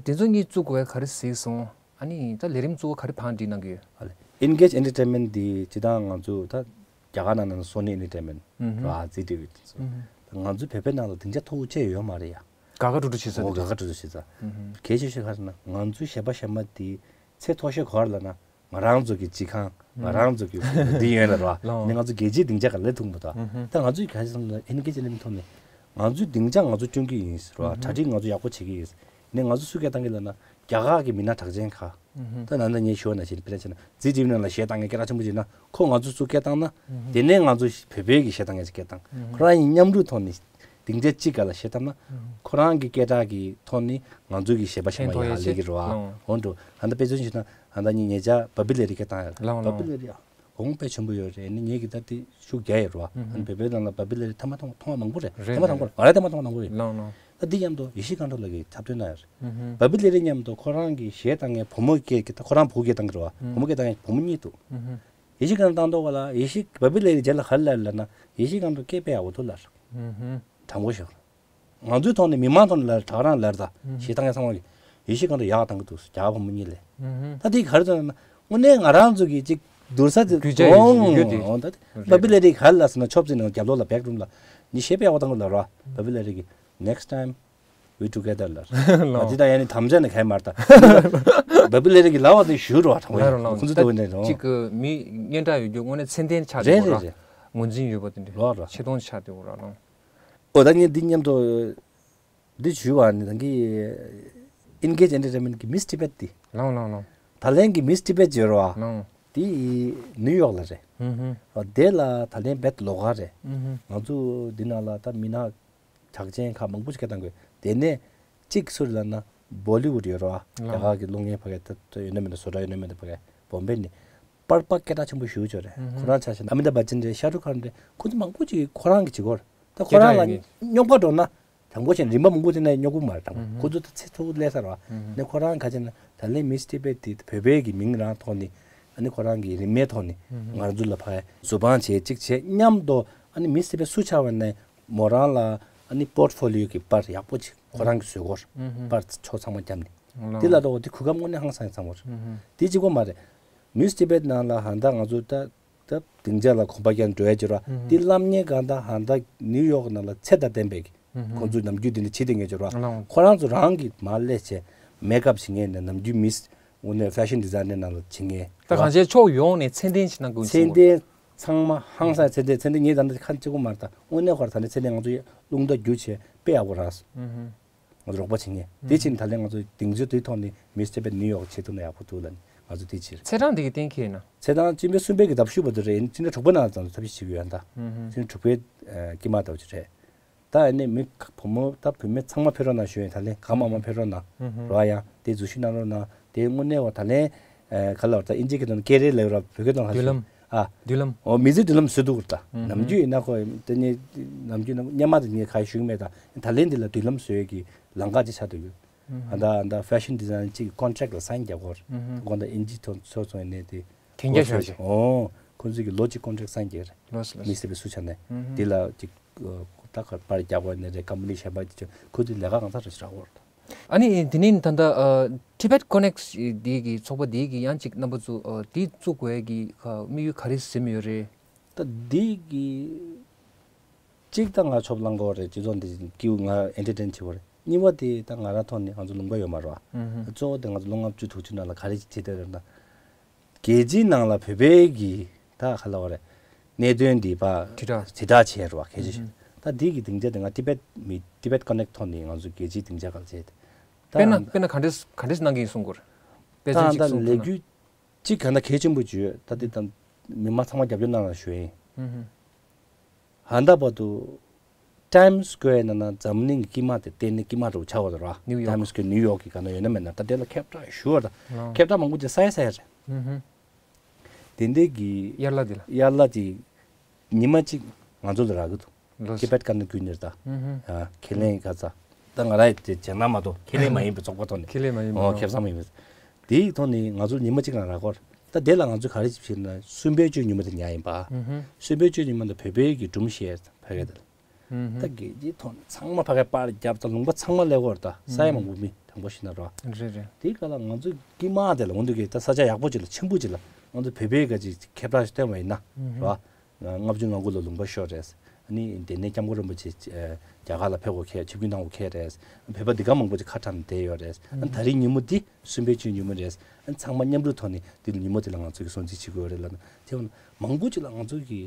དེ་ཚོ་གཉིས་བཙུགས་དགོས་ག་རེ་གཟིགས་སོང་། ཨ་ནི་ད་ལས་རིམ་གཙོ་བོ་ག་རེ་བང་སྒྲིག་གནང་གི་ཡོད། ཨ་ལེ། Engage Entertainment འདི་སྤྱི་བཏང་ང་ཚོ་ད་རྒྱ་གར་ནང་ན་Sony Entertainment ཨུ་ཧུ། ར་ཛི་ཊི་ཝི་དེ་ཚོ། ཨུ་ཧུ། ང་ཚོ་བོད་པའི་ནང་ལ་སྡིངས་ཆ་མཐོ་བོ་བཅས་ཡོད་མ་རེད་ཡ། དགའ་དགའ་སྤྲོ་སྤྲོ་བྱེད་ས། འོ་དེ་དགའ་དགའ་སྤྲོ་སྤྲོ་བྱེད་ས། ཨུ་ཧུ། གལ་ཆེ་ཤོས་ག་རེ་ན་ང་ཚོའི་གཞས་པ་གཞས་མ་དེ་ཚད་མཐོ་ཤོས་ག་རེ་ལབ་ན་ང་རང་ཚོ་གི་སྤྱི་ཁང་ང་རང་ཚོ་གི་འདི་ཡོད་ལ་ར། ལོ། ནི་ང་ཚོ་རྒྱལ་སྤྱིའི་སྡིངས་ཆ་ག་ལས་ཐུང་པོ་ད། ཨུ་ཧུ། ད་ང་ཚོའི་ག་རེ་བསམ་ན་Engage Entertainment ཐོག་ནས་ང་ཚོའི་སྡིངས་ཆ་ང་ཚོ་སྐྲུན་གི་ཡིན་ར། ཨུ་ཧུ། གྲ་སྒྲིག་ང་ཚོ་ཡག་པོ་བྱེད་ཀྱི་ཡིན། ནས་ང་ཚོ་སུ་སྐད་བཏང་གི་ལབ་ན་རྒྱ་གར་གྱི་མི་སྣ་གྲགས་ཅན་ཁག་ཨུ་ཧུ། ད་ནང་ད་ངས་ཞུ་བ་ནང་བཞིན་དཔེར་ན་ཆ་ན་ཛི་ཊི་ཝི་ནང་ལ་གཞས་བཏང་མཁན་སྐད་གྲགས་ཆེན་པོ་ཅིག་ན་ཁོ་ང་ཚོ་སུ་སྐད་བཏང་ན་ཨུ་ཧུ། དེ་ནས་ང་ཚོ་བོད་པའི་གི་གཞས་བཏང་མཁན་ཅིག་སྐད་བཏང་ཨུ་ཧུ། ཁོ་རང་གཉིས་མཉམ་རུབ་ཐོག་ནས་སྡིངས་ཆ་གཅིག་ག་ལ་གཞས་བཏང་ན་ཨུ་ཧུ། ཁོ་རང་གི་སྐད་གྲགས་ཀྱི་ཐོག་ནས་ང་ཚོ་གི་གཞས་པ་གཞས་མ་ཡག་ལས་ཀྱི་རེད་བ། ལོ། འོན་ཏོ་ད་ལྟ་དཔེ་མཚོན་ཞུ་ན་ད་ལྟ་ངས་ཉེ་ཆར་བ་བི་ལེ་རི་སྐད་བཏང་ཡ་རེད། ལོ་ལོ། བ་བི་ལེ་རི་ཡ། གོང་དཔེ་ཆེན་པོ་ཡོད་རེད། ནི་ངེད་ཀྱི་ད་དེ་ཤུགས་རྒྱག་ཡོད་རེད་བ། ཨ་ནི་བོད་པའི་ནང་ལ་བ་བི་ལེ་རི་ཐ་མ་མཐོང་མཐོང་བ་མང་པོ་རེད། རེད་ཐ་མ་མཐོང་པོ་རེད། ང་རང་ཐ་མ་མཐོང་བ་མང་པོ་ཡོད། ལོ་ལོ། ད་འདི་མཉམ་དུ་ཡེ་ཤེས་སྒང་དྲུག་ལགས་ཀྱིས་འཁྲབ་སྟོན་གནང་ཡོད་རེད། བ་བི་ལེ་རི་མཉམ་དུ་ཁོ་རང་གི་གཞས་བཏང་མཁན་བུ་མོ་སྐད་ཀྱི་ད་ཁོ་རང་བུ་སྐད་བཏང་གི་རེད་བ། བུ་མོ་སྐད་བཏང་མཁན་བུ་མོ་གཉིས་འདུག་ཡེ་ཤེས་སྒང་དྲུག་བཏང་མདོག་ག་ལ་ཡེ་ཤེས་བ་བི་ལེ་རི་རྗེས་ལ་ག་རེ་ལབ་ལབ་ན་ཡེ་ཤེས་སྒང་དྲུག་སྐད་དཔེ་ཡག་པོ་འདུག་ལབ། དྲང་པོ་ཞིག་ང་ཚོའི་ཐོག་ནས་མི་མང་ཐོག་ནས་ལར་དྲག་རང་ལར་ད་ཞེ་སྡང་ཡང་ཚང་མ་གི་ཡེ་ཤེས་གང་དུ་ཡག་བཏང་གི་འདུག་རྒྱ་བོད་མི་གཉིས་ལས། ད་དེ་ག་རེ་ཚོ་ན་དངོས་གནས་ང་རང་ཚོ་གི་ཅིག་བསྡུར་ས་དེ་རྒྱུ་ཆ་ཡོད་ཡོད་དེ། འོང་ད་བ་བི་ལེ་རི་ག་ལ་ཟེར་ན་ཆོབ་ཙེ་ནང་རྒྱབ་ལོགས་ལ་བེག་རུམ་ལ་ནི་ཤེས་པའི་ཡག་བཏང་གི་ལ་ར་བ་བི་ལེ་རི་གི་next time we together ལ་ང་ཅི་ད་ཡ་ནི་དམ་བཅའ་ནི་ག་མར་ད་བ་བི་ལེ་རི་གི་ལ་བ་དེ་ཞུ་རོ་ཁོང་ཚོ་དེ་འོ་ནས་རོ་ཅིག་གི་མི་སྙན་གྲགས་ཡོད་རྒྱུ་དངོས་གནས་མཚན་ལྡན་ཆགས་རེད་དེ་རེད་ར་རེད་ངོས་འཛིན་ཡོད་པ་དེ་འདྲ་ལོ་ར་ཆེ་མཐོང་ཆགས་དེ་འོ་ར་ལོ། ཨོ་ད་ངས་འདི་མཉམ་དུ་འདི་ཞུས་པ་ནི་ད་གི་Engage Entertainment གི་Miss Tibet དེ། ལོང་ལོང་ལོང་། ད་ལན་གི་Miss Tibet ཡོད་རེད་བ། ལོང་། དེ་ནིའུ་ཡོག་ལ་རེད། ཧུམ་ཧུམ། ཨོ་དེ་ལ་ད་ལན་བེད་ལོག་ག་རེད། ཧུམ་ཧུམ། ང་ཚོ་འདི་ནང་ལ་ད་མི་སྣ་གྲགས་ཅན་ཁག་མང་པོ་ཞིག་སྐད་བཏང་དགོས། དེ་ནས་གཅིག་སུ་རེད་ལབ་ན་Bollywood ཡོད་རེད་བ། ལོང་། རྒྱ་གར་གི་གློག་བརྙན་ཕ་གི་ད་ཡོད་ན་མེད་ན་བཟོ་གྲྭ་ཡོད་ན་མེད་ན་ཕ་གི་བོམ་བེ་ནས། པར་པ་སྐད་གྲགས་ཆེན་པོ་ཞེ་པོ་ཅིག་རེད། ཧུམ་ཧུམ། ཁོ་རང་ཆ་བཞག་ན་ཨ་མི་ཏཱབ་བྷ་ཅན་རེད། ཤ་རུ་ཁ་རེད། ཁོ་ཚོ་མང་པོ་ཅིག་ཁོ་རང་གི་བྱེད་སྒོ་རེད། ད་ཁོ་རང་ལ་སྐད་གྲགས་ཡིན་གི། རྙོག་པ་འགྲོ་ན་དྲང་པོ་བྱས་ན་རིན་པ་མང་པོ་དེ་ན་རྙོག་པོ་མ་རེད། དྲང་པོ་ཧུམ་ཧུམ། ཁོ་ཚོ་ད་ཚེ་ཐུག་ལས་ས་རེད་བ། ཧུམ་ཧུམ། ནས་ཁོ་རང་ག་ཅེ་ན་ད་ལན་Miss Tibet དེ་བོད་པའི་གི་མིང་རང་ཐོག་ནས་ཨ་ནི་ཁོ་རང་གི་རིན་མེད་ཐོག་ནས་ཧུམ་ཧུམ། ང་ཚོ་ལ་ཕར་བཟོ་དཔང་བྱས་གཅིག་བྱས་མཉམ་དུ་ཨ་ནི་Miss Tibet སུ་ཆགས་པ་ན་མོ་རང་ལ་ཨ་ནི་portfolio གི་པར་ཡག་པོ་ཅིག་ཁོ་རང་གི་བཟོ་སྒོར་ཧུམ་ཧུམ། པར་ཕྱོགས་ཚང་མ་བརྒྱབ་ནས། ལོ། དེ་ལ་ལྟོས་དེ་གོ་སྐབས་དངོས་གནས་ཧང་སང་ཚང་བར། ཧུམ་ཧུམ། དེ་གཅིག་པོ་མ་རེད། Miss Tibet ནང་ལ་ཧ་ད་ང་ཚོ་ད་ད་སྡིངས་ཆ་ལ་གོམ་པ་རྒྱག་འགྲོ་ཡ་ཅིག་ར། ཧུམ་ཧུམ། དེ་བསླབ་གཉེར་གང་ད་ཧ་ད་ནིའུ་ཡོག་ནང་ལ་ཚད་དང་ལྡན་པའི་ཧུམ་ཧུམ། ཁོང་ཚོས་ནམ་རྒྱུན་དེ་འདྲ་བྱེད་བསྡད་མཁན་ཅིག་ར། ལོ། ཁོ་རང་ཚོ་རང་གིས་མར་སླེབས་བྱས་མེག་ཨབ་བྱེད་མཁན་ནས་ནམ་རྒྱུན་Miss དངོས་གནས་fashion designer ནང་ལ་བྱེད་མཁན་ད་གང་ཅིའི་ཕྱོགས་ཡོངས་ནས་ཚད་ལྡན་ཞིག་གནང་དགོས་ཚད་ལྡན་ཚང་མ་ཧང་སང་ཚད་ལྡན་ཚད་ལྡན་ངས་ད་ནི་ཁ་གཅིག་པོ་མ་རེད། ད་དངོས་གནས་ཁོ་ར་ད་ནི་ཚད་ལྡན་ང་ཚོ་རླུང་རྟ་བསྒྱུར་བྱས་དཔེ་ཡག་པོ་རག་སོང་། ཧུམ་ཧུམ། ང་ཚོ་རོགས་པ་བྱེད་མཁན། དེ་ཕྱིན་ད་ལན་ང་ཚོ་སྡིངས་ཆ་དེའི་ཐོག་ནས་མི་སི་ཊི་བེཊ་ནིའུ་ཡོག་བྱེད་ཐུབ་ན་ཡག་པོ་འདུག་ལབ་ནས་ང་ཚོ་དེ་ཕྱིར། ཚེས་གྲངས་དེ་གི་གཏན་འཁེལ་ཡིན་ན། ཚེས་གྲངས་སྤྱི་ཟླ་གསུམ་པའི་གི་ཟླ་བ་བཅུ་པ་དེ་རེད། སྤྱི་ཟླ་དྲུག་པའི་ནང་ཙམ་ཐབས་ཤེས་བྱེད་ཀྱི་ཡོད་ད། ཧུམ་ཧུམ། སྤྱི་ཟླ་དྲུག་པའི་ཨ་དཀྱིལ་མ་ལྟ་བུ་ཅིག་རེད། ད་ཨ་ནི་མི་ཁ་བུ་མོ་ད་བུད་མེད་ཚང་མ་ཕེབས་རོགས་གནང་ཞུ་ཡིན། ད་ལན་གང་མང་མང་ཕེབས་རོགས་གནང་། ཧུམ་ཧུམ། རོགས་ཡང་དེ་འཛུལ་ཞུགས་གནང་རོགས་གནང་། དེ་དངོས་གནས་བ་ད་ལན་ཨ་ག་ལ་བ་ད་ཨིན་ཇི་གི་དོན་ཀེ་རེ་ལབ་ར་བོད་སྐད་དོན་ལ་མདུན་ཞུ། ལམ། ཨ། མདུན་ལམ། འོ་མི་ཚེ་མདུན་ལམ་བཟོས་འདུག་ད། ཧུམ་ཧུམ། ནམ་རྒྱུན་ཡིན་ན་ཁོ་དེ་ནི་ནམ་རྒྱུན་ནམ་སྔོན་མ་དེ་ངས་ག་ཞུ་གི་མེད་ད། ད་ལན་འདི་ལ་མདུན་ལམ་བཟོས་ཀྱི་ལམ་ཁ་ཅིག་ཆགས་འདུག་ཡོད། ཧུམ་ཧུམ། ཨ་ད་ཨ་ད་ཧྥེ་ཤན་ཌི་ཛའིན་གཅིག་ཀོན་ཊེག་ལ་སའིན་རྒྱག་གོ། ཧུམ་ཧུམ། དགོང་དག་ཨིན་ཇི་ཐོན་ཚོ་ཚོ་ནས་དེ། གན་རྒྱ་ཞུ་ཞུ། འོ། ཁོང་ཚོས་ཀྱི་ལོ་གཅིག་ཀོན་ཊེག་སའིན་རྒྱག་རེད། ལོས་ལོས། མི་སི་ཊི་བེཊ་སུ་ཆ་ནས། ཧུམ་ཧུམ། དེ་ལ་གཅིག་ད་ཁར་པར་རྒྱག་གོ་ནས་རེད། ཀམ་པ་ནི་གཞན་པ་ཅིག་ཁོ་ཚོའི་ལས་ཀ་གང་ཚ་རེ་ཞིག་རག་གོ་རེད། ཨ་ནི་དེ་ནས་ད་ལྟ་ཨ་Tibet Connect འདི་གི་ཚོགས་པ་འདི་གི་ཡང་ཅིག་རྣམ་པ་ཚོ་ཨ་འདི་བཙུགས་དགོས་ཀྱི་ཨ་དམིགས་ཡུལ་ག་རེ་ཟིན་ཡོད་རེད། ད་འདི་གི་གཅིག་ད་ང་ཆོབ་བླངས་དགོས་རེད། སྤྱི་ཚོགས་འདི་ཀིའུ་ང་ཨེན་ཊར་ཊེན་བྱེད་དགོས་རེད། གཉིས་པ་དེ་ད་ང་རང་ཐོག་ནས་ང་ཚོ་ལུང་པ་ཡོད་མ་རེད་བ། ཨུ་ཧུ། གཙོ་བོ་དེ་ང་ཚོ་ལོ་ལྔ་བཅུ་དྲུག་ཅུ་ནང་ལ་ག་རེ་བྱེད་བསྡད་རེད་ན། རྒྱལ་སྤྱིའི་ནང་ལ་བོད་པའི་གི་ད་ག་ལབ་དགོས་རེད། གནད་དོན་འདི་པ་དྲིལ་བསྒྲགས། དྲིལ་བསྒྲགས་བྱས་རེད་བ་ཁྱེད་ཀྱིས། ཨུ་ཧུ། ད་འདི་གི་སྡིངས་ཆ་དེ་ང་Tibet མི་Tibet Connect ཐོག་ནས་ང་ཚོ་རྒྱལ་སྤྱིའི་སྡིངས་ཆ་སྒང་བྱས་ཏེ། ད་དཔེར་ན་དཔེར་ན་ག་འདྲས་ག་འདྲས་གནང་གི་ཡིན་གསུང་དགོས་རེད། དཔེ་ད་མཚོན་ད་མཚོན་གཙོ་ལས་ན་འགུལ་གཅིག་ག་ན་གལ་ཆེན་པོ་བརྗོད་ད་འདི་དང་མི་མང་ཚང་མ་རྒྱབ་སྐྱོར་གནང་རོགས་ཞུ་ཡིན། ཨུ་ཧུ། ད་ལྟ་བར་དུ་Times Square ནང་ན་འཛམ་གླིང་གི་དཀྱིལ་མ་དེ་གཏན་ནས་དཀྱིལ་མ་རུ་ཆགས་པ་རེད་བ། ནིའུ་ཡོག Times Square ནིའུ་ཡོག་གི་ག་ན་ཡོད་ན་མེད་ན་ད་དེ་ལ་ཁྱབ་བསྒྲགས་ཞུ་བ་དང་ཨ་ཁྱབ་བསྒྲགས་མང་པོ་ཅིག་ས་ཡ་ས་ཡ་རེད། ཨུ་ཧུ། དེ་འདྲའི་གི་དབྱར་གླ་འདི་ལ། དབྱར་གླ་དེ་ཉི་མ་གཅིག་ང་ཚོ་ལ་རག་གི་འདུག་ལོས། Tibet Connect ནས་བརྒྱུད་ནས་ད། ཨུ་ཧུ། ཨ་ཁས་ལེན་ག་ཚ། ད་ང་རང་ཡི་དེ་བྱེད་ན་མ་གཏོགས་ཁས་ལེན་མ་ཡིན་པའི་ཚོགས་པ་ཐོག་ནས། ཁས་ལེན་མ་ཡིན་པ་ཨོ་ནོ། ཁེ་བཟང་མ་ཡིན་པའི། དེའི་ཐོག་ནས་ང་ཚོར་ཉི་མ་གཅིག་ལ་རག་གོ། ད་དེ་ལ་ང་ཚོས་ག་རེ་བྱེད་ན་སུམ་པའི་གཅོད་ཉི་མ་དེ་ཉར་ཡིན་པ། ཨུ་ཧུ། སུམ་པའི་གཅོད་ཉི་མ་དེ་བོད་པའི་གི་སྒྲུང་བཤད་ཕ་གི་དེ་ལ། ཨུ་ཧུ། ད་རྒྱལ་སྤྱིའི་ཐོག་ནས་ཚང་མ་ཕ་གི་པར་རྒྱབ་ད་ལུང་པ་ཚང་མ་སླེབས་གོ་རེད་ད་ས་ཡ་མང་པོ་མི་དང་པོ་ཞིག་ན་རོ། རེད་རེད། དེའི་སྐབས་ལ་ང་ཚོ་དཀྱིལ་མ་དེ་ལ་འོང་དུས་ཀྱི་ད་ས་ཆ་ཡག་པོ་ཅིག་ལ་ཆེན་པོ་ཅིག་ལ་ང་ཚོ་བོད་པའི་ག་ཅིག་ཁྱབ་བསྒྲགས་ཤིག་བཏོན་པ་ཡིན་ན་ཨུ་ཧུ། རོ། ལྔ་བཅུ་ང་དགུ་ལོ་ལུང་པ་ཤོར་རེད། ཨ་ནི་དེ་ནས་སྐྱབས་མགོན་རིན་པོ་ཆེ་ཨ་རྒྱ་གར་ལ་ཕེབས་དགོས་ཁེལ་ཆིབས་བསྒྱུར་གནང་དགོས་ཁེལ་རེད། བོད་པ་འདི་ག་མང་པོ་ཅིག་ཁ་བྲལ་ནས་བསྡད་ཡོད་རེད། ཨ་ནི་ད་རེས་ཉིན་མོ་འདི་སུམ་པའི་གཅོད་ཉིན་མོ་རེད། ཨ་ནི་ཚང་མ་མཉམ་རུབ་ཐོག་ནས་འདི་ཉིན་མོ་འདི་ལ་ང་ཚོ་གི་སྲུང་བརྩི་བྱེད་དགོས་རེད་ལབ་ན་དེ་མང་པོ་ཅིག་ལ་ང་ཚོ་གི་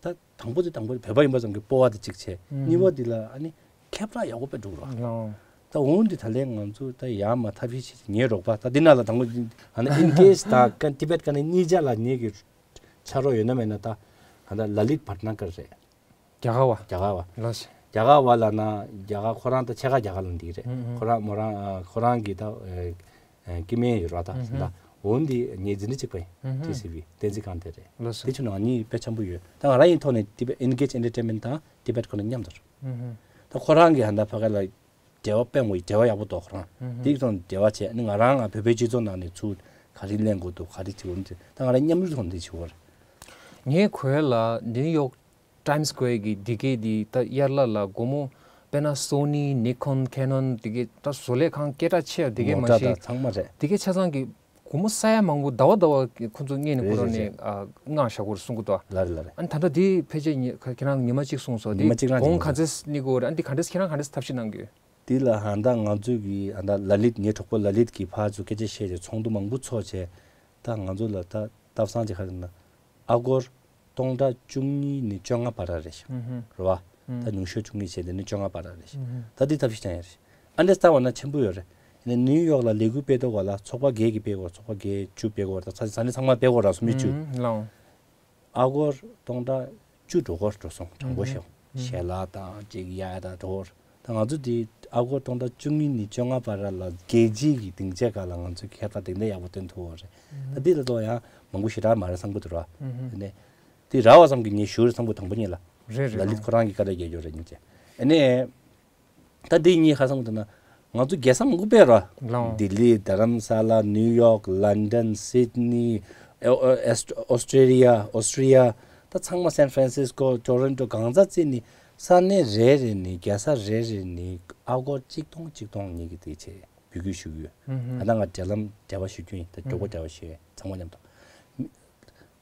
ད་དང་པོ་དེ་དང་པོ་བོད་པ་ཡིན་པ་ཙམ་གྱི་སྤོབས་པ་དེ་གཅིག་བྱས། ཨུ་གཉིས་པ་འདི་ལ་ཨ་ནི་ཁྱབ་བསྒྲགས་ཡག་པོ་དཔེ་འགྲོ་རོགས། ལའོ། ད་འོང་འདི་ད་ལན་ང་ཚོ་ད་ཡར་མར་ཐབས་ཤེས་བྱེད་ངའི་རོགས་པ་ད་འདི་ན་ལ་དང་པོ་ཨ་ནི་ཨིན་གེ་ཇི་དང་ཀན་ཏི་བེད་ཀ་ནི་གཉིས་ཆ་ལ་ངེད་ཀྱི་ཕྱག་རོགས་ཡོད་ན་མེད་ན་ད་ད་ལྟ་ལ་ལིད་བྷ་ཊ་ན་ཀར་རེད། རྒྱ་གར་བ། རྒྱ་གར་བ། ལགས་སོ། རྒྱ་གར་བ་ལ་ན་རྒྱ་གར་ཁོ་རང་ད་ཕྱེད་ཀ་རྒྱ་གར་ལ་འདི་རེད། ཨུ་ཨུ། ཁོ་རང་མོ་རང་ཨ་ཁོ་རང་གི་ད་ཨེ་ཨེ་སྐྱེ་དམན་ཡོད་ར་ད་ཨུ་ཨུ། ད་འོ་འདི་ངའི་འཛིན་གྲྭ་གཅིག་པ་ཡིན། ཨུ་ཨུ། ཊི་སི་ཝི་བསྟན་འཛིན་སྒང་སྡེ་རེད། ལགས་སོ། དེ་ཆུ་ནང་གཉིས་དཔེ་འཆམ་པོ་ཡོད། ད་ང་རང་ཡིན་ཐོག་ནས་ཏི་བེད་ཨིན་གེ་ཇི་ཨེན་ཊར་ཊེན་མེན་ཊི་དང་ཏི་བེད་ཁོ་ན་མཉམ་དུ་རེད། ཨུ་ཨུ། ད་ཁོ་རང་གི་ཧ་ད་ཕ་ག་ལ་འབྲེལ་བ་སྤེལ་མོ་ཡི་འབྲེལ་བ་ཡག་པོ་འདུག་ཁོ་རང་། ཨུ་ཧུ། དེའི་ཐོག་ནས་འབྲེལ་བ་བྱས་ནི་ང་རང་ང་བོད་པའི་སྤྱི་ཚོགས་ནང་ནས་ཚུར་ག་རེ་ལེན་དགོས་འདུག་ག་རེ་བྱེད་དགོས་འདུག་ད་ང་རང་མཉམ་རུབ་ཐོག་ནས་བྱེད་དགོས་རེད། ངས་གོ་ཡ་ལ་ནིའུ་ཡོག་ཊའིམ་སི་སྐུ་ཝེར་གི་འདི་གའི་འདི་ད་དབྱར་གླ་ལ་སྒོར་མོ་དཔེར་ན་སོ་ནི་ནི་ཁོན་ཁེ་ནོན་འདི་གའི་ད་བཟོ་ལས་ཁང་སྐད་གྲགས་ཆེ་བ་འདི་གའི་མ་མོ་ཊ་གཞི་དང་ཚང་མ་རེད། འདི་གའི་ཆ་ཚང་གི་སྒོར་མོ་ས་ཡ་མང་པོ་ཟླ་བ་ཟླ་བ་ཁོ་ཚོ་ངེད་ནས་ཁོ་རང་ནས་རེད་རེད་རེད། ཨ་མངགས་བཞག་གོ་རེད་གསུང་གི་འདུག་ལ་རེད་ལ་རེད། ཨ་ནི་ད་ལྟ་འདི་ཕལ་ཆེར་ཉི་ཁ་ཁྱེད་རང་ཉི་མ་གཅིག་གསུངས་སོང་། ཉི་མ་གཅིག་རང་གཅིག་གོང་ག་ཚད་སླེབས་ཀྱི་ཡོད་རེད། ཨ་ནི་འདི་ག་འདྲས་ཁྱེད་རང་ག་འདྲས་ཐབས་ཤེས་གནང་གི་ཡོད། འདི་ལ་ཧ་ད་ང་ཚོ་གི་ཧ་ད་ལ་ལིད་ངའི་གྲོགས་པོ་ལ་ལིད་ཀྱི་ཕར་ཚུར་སྐད་ཆ་བཤད་བྱས་ཚོགས་འདུ་མང་པོ་ཚོགས་བྱས། ད་ང་ཚོ་ལ་ད་སྟབས་བཟང་ཅིག་ག་རེ་ན་ཨ་སྒོར་སྟོང་ཕྲག་བཅུ་གཉིས་ནས་བཅོ་ལྔ་བར་ར་རེད་ཤག་ཨུ་ཧུ། རེད་བ། ཨུ། ད་ཉུང་ཤོས་བཅུ་གཉིས་བྱས་དེ་ནས་བཅོ་ལྔ་བར་ར་རེད་ཤག་ཨུ་ཧུ། ད་འདི་ཐབས་ཤེས་ཀྱང་ཡོད་རེད། ཨ་འདྲས་ལྟ་བ་ན་ཆེན་པོ་ཡོད་རེད། ཨ་ནི་ནིའུ་ཡོག་ལ་ལས་འགུལ་སྤེལ་ཐོག་ག་ལ་ཚོགས་པ་བརྒྱད་ཀྱིས་སྤེལ་དགོས་ཚོགས་པ་བརྒྱད་བཅུ་སྤེལ་དགོས་ད་ས་ས་གནས་ཚང་མ་སྤེལ་དགོས་ར་སུམ་ཅུ། ཨུ་ལའོ། ཨ་སྒོར་སྟོང་ཕྲག་བཅུ་འགྲོ་སྒོར་འགྲོ་སོང་དྲང་པོ་ཞེ་ཞལ་ལག་དང་ཅིག་གཡར་དང་འགྲོ་སྒོར་ད་ང་ཚོ་འདི་ཨ་སྒོར་སྟོང་ཕྲག་བཅུ་གཉིས་ནས་བཅོ་ལྔ་བར་ལ་རྒྱལ་སྤྱིའི་གི་སྡིངས་ཆའི་སྒང་ལ་ང་ཚོས་ཁྱད་པར་དེ་འདྲ་ཡག་པོ་སྟོན་ཐུབ་པ་རེད། ད་འདི་ལ་ཏོ་ཡང་མང་པོ་ཞེ་དྲག་མ་རེད་བསམ་གི་འདུག་ར། དེ་ནས་དེ་རག་པ་བསམ་གི་ངས་ཞུ་རེད་བསམ་གི་དང་པོ་ཉིད་ལ་རེད་རེད་ལ་ལིད་ཁོ་རང་གི་བཀའ་འདྲ་རྒྱག་རྒྱུ་རེད་སྙིང་རྗེ། ཨ་ནས། ད་འདི་གཉིས་ཁ་སང་དུ་ན་ང་ཚོ་རྒྱལ་ས་མང་པོ་སྤེལ་ར། ལའོ། ལྡི་ལི། རྡ་རམ་ས་ལ། ནིའུ་ཡོག་ལན་ཌན། སིད་ནི། ཨོ་ཨོ་ཨོ་སི་ཊྲེ་ལི་ཡ། ཨོ་སི་ཊྲི་ཡ། ད་ཚང་མ་སན་ཧྥ་རན་སིས་ཀོ། ཊོ་རོན་ཊོ། གང་ས་བརྩིས་ནི་ས་གནས་རེ་རེ་ནི་རྒྱལ་ས་རེ་རེ་ནི་ཨ་སྒོར་གཅིག་སྟོང་གཅིག་སྟོང་གཉིས་ཀྱི་དེ་བྱས་འབོད་སྐུལ་ཞུ་གི་ཡོད། ཨུ་ཧུ། ད་ལྟ་ང་འབྲེལ་ལམ་འབྲེལ་བ་ཞུ་རྒྱུ་ཡིན། ད་མགྱོགས་པོ་འབྲེལ་བ་ཞུ་ཡོད་ཚང་མ་མཉམ་དུ།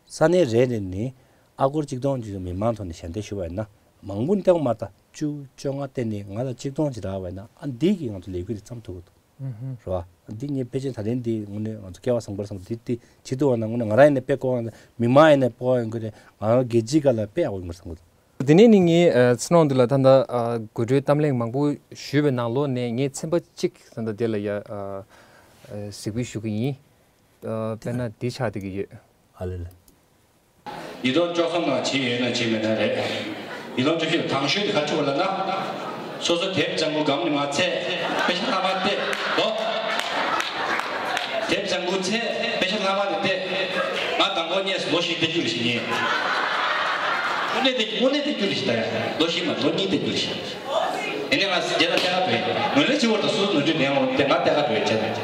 ས་གནས་རེ་རེ་ནས་ཨ་སྒོར་གཅིག་སྟོང་གཅིག་སྟོང་མི་མང་ཐོག་ནས་ཞལ་འདེབས་ཞུ་བ་ཡིན་ན་མང་པོ་སྟེར་བ་མ་རེད། ད་བཅུ་བཅོ་ལྔ་སྟེར་ནས་ང་ལ་གཅིག་སྟོང་ཅིག་རག་པ་ཡིན་ན་ཨ་འདི་གིས་ང་ཚོ་ལས་འགུལ་དེ་བརྩམས་ཐུབ་ཀྱི་འདུག་ཨུ་ཧུ། རེད་བ། འདི་ངས་ཕལ་ཆེར་ད་ལན་འདི་དངོས་གནས་ང་ཚོ་སྐལ་བ་བཟང་པོ་རེད་བསམ་གི་འདུག་འདི་དེ་བྱེད་ཐུབ་པ་ན་དངོས་གནས་ང་རང་ཡིན་ན་དཔེ་གོ་བ་མི་མང་ཡིན་ན་དཔེ་གོ་བ་ཡོང་གི་རེད། ང་རང་རྒྱལ་སྤྱིའི་སྒང་ལ་དཔེ་ཡག་པོ་ཡོང་གི་རེད་བསམ་གི་འདུག་དེ་ནས་ནི་ངས་ཨ་ཚུར་སྣང་འདི་ལ་ད་ལྟ་ཨ་དགོད་བྲོའི་གཏམ་གླེང་མང་པོ་ཞུས་པའི་ནང་ལོགས་ནས་ངས་ཚན་པ་གཅིག་ད་ལྟ་དེ་ལ་ཡ་ཨ་ཨ་གཟིགས་འབུལ་ཞུ་གི་ཡིན། ཨ་དཔེར་ན་འདི་ཆགས་བསྡད་ཀྱི་ཡོད། ཨ་ལེ་ལེ། ཉིས་སྟོང་བཅུ་གསུམ་ནང་བྱས་ཡོད་ན་བྱས་མེད་ན་རེད། ཉིས་སྟོང་བཅུ་བཞི་དང་ཤོས་དེ་ག་རེ་བྱུང་བ་ལབ་ན། སོ་སོ་དེབ་ལྗང་གུ་སྒམ་ནས་མར་ཚད་དཔེ་ཆ་ལྷག་མ་སྟེར་ལོ། དེབ་ལྗང་གུ་ཚད་དཔེ་ཆ་ལྷག་མ་དེ་སྟེར། ང་དང་པོ་རྙེད་སོང་། ལོ་བཞི་སྟེར་རྒྱུ་རེད་ཞེས་ཉེས། དངོས་གནས་སྟེར་རྒྱུ་དངོས་གནས་སྟེར་རྒྱུ་རེད་ཞེས་ད་ཡ། ལོ་བཞི་མ་ལོ་གཉིས་སྟེར་རྒྱུ་རེད་ཞེས། ཡིན་ནའི་ང་རྗེས་ལ་སྟེར་ག་འགྲོ་ཡིན། ངོས་ལེན་བྱེད་པར་དང་སོ་སོ་ནོར་འཁྲུལ་ལྡན་འོང་སྟེ་ང་སྟེར་ག་འགྲོ་ཡིན་བྱས་ནས།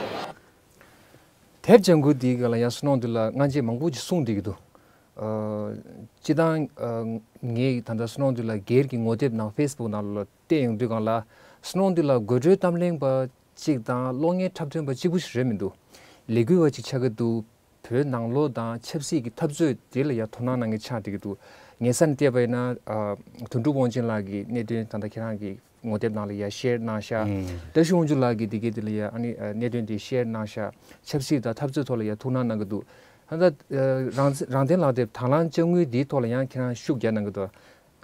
དེབ་ལྗང་གུ་འདིའི་སྒང་ལ་ཡང་བསོད་ནམས་འདི་ལ་སྔ་རྗེས་མང་པོ་ཅིག་གསུངས་བསྡད་ཀྱི་འདུག་ཨ་སྤྱིར་བཏང་ཨ་ངས་ད་ལྟ་བསོད་ནམས་འདི་ལ་སྒེར་གྱི་ངོ་དེབ་ནང་ཕེ་སི་བུག་ནང་ལ་བལྟས་ཡོང་དུས་སྒང་ལ་བསོད་ནམས་འདི་ལ་དགོད་བྲོའི་གཏམ་གླེང་པ་གཅིག་དང་གློག་བརྙན་འཁྲབ་སྟོན་པ་གཅིག་པུ་ཞིག་རེད་མི་འདུག་ལས་འགུལ་བ་ཅིག་ཆགས་ཀྱི་འདུག་བོད་ནང་ལོགས་དང་ཆབ་སྲིད་ཀྱི་འཐབ་རྩོད་དེ་ལ་ཡང་དོ་སྣང་གནང་མཁན་ཆགས་བསྡད་ཀྱི་འདུག་ངེད་ས་ནས་བལྟས་པ་ཡིན་ན་ཨ་དོན་གྲུབ་དབང་ཆེན་ལགས་ཀྱི་གནད་དོན་ད་ལྟ་ཁྱེད་རང་གིས་ ངོ་དེབ་ནང་ལ་ཡ་ཤེར་གནང་ཤག་བཀྲ་ཤིས་དབང་ཕྱུག་ལགས་ཀྱིས་དེ་གའི་དེ་ལ་ཡ་ཨ་ནི་གནད་དོན་དེ་ཤེར་གནང་ཤག་ཆབ་སྲིད་དང་འཐབ་རྩོད་ཐོག་ལ་ཡ་ཐུགས་སྣང་གནང་གི་འདུག་ད་ལྟ་རང་རང་བཙན་ལག་དེབ་དང་བླངས་དཔྱ་དངུལ་འདིའི་ཐོག་ལ་ཡང་ཁྱེད་རང་ཤུགས་རྒྱག་གནང་གི་འདུག་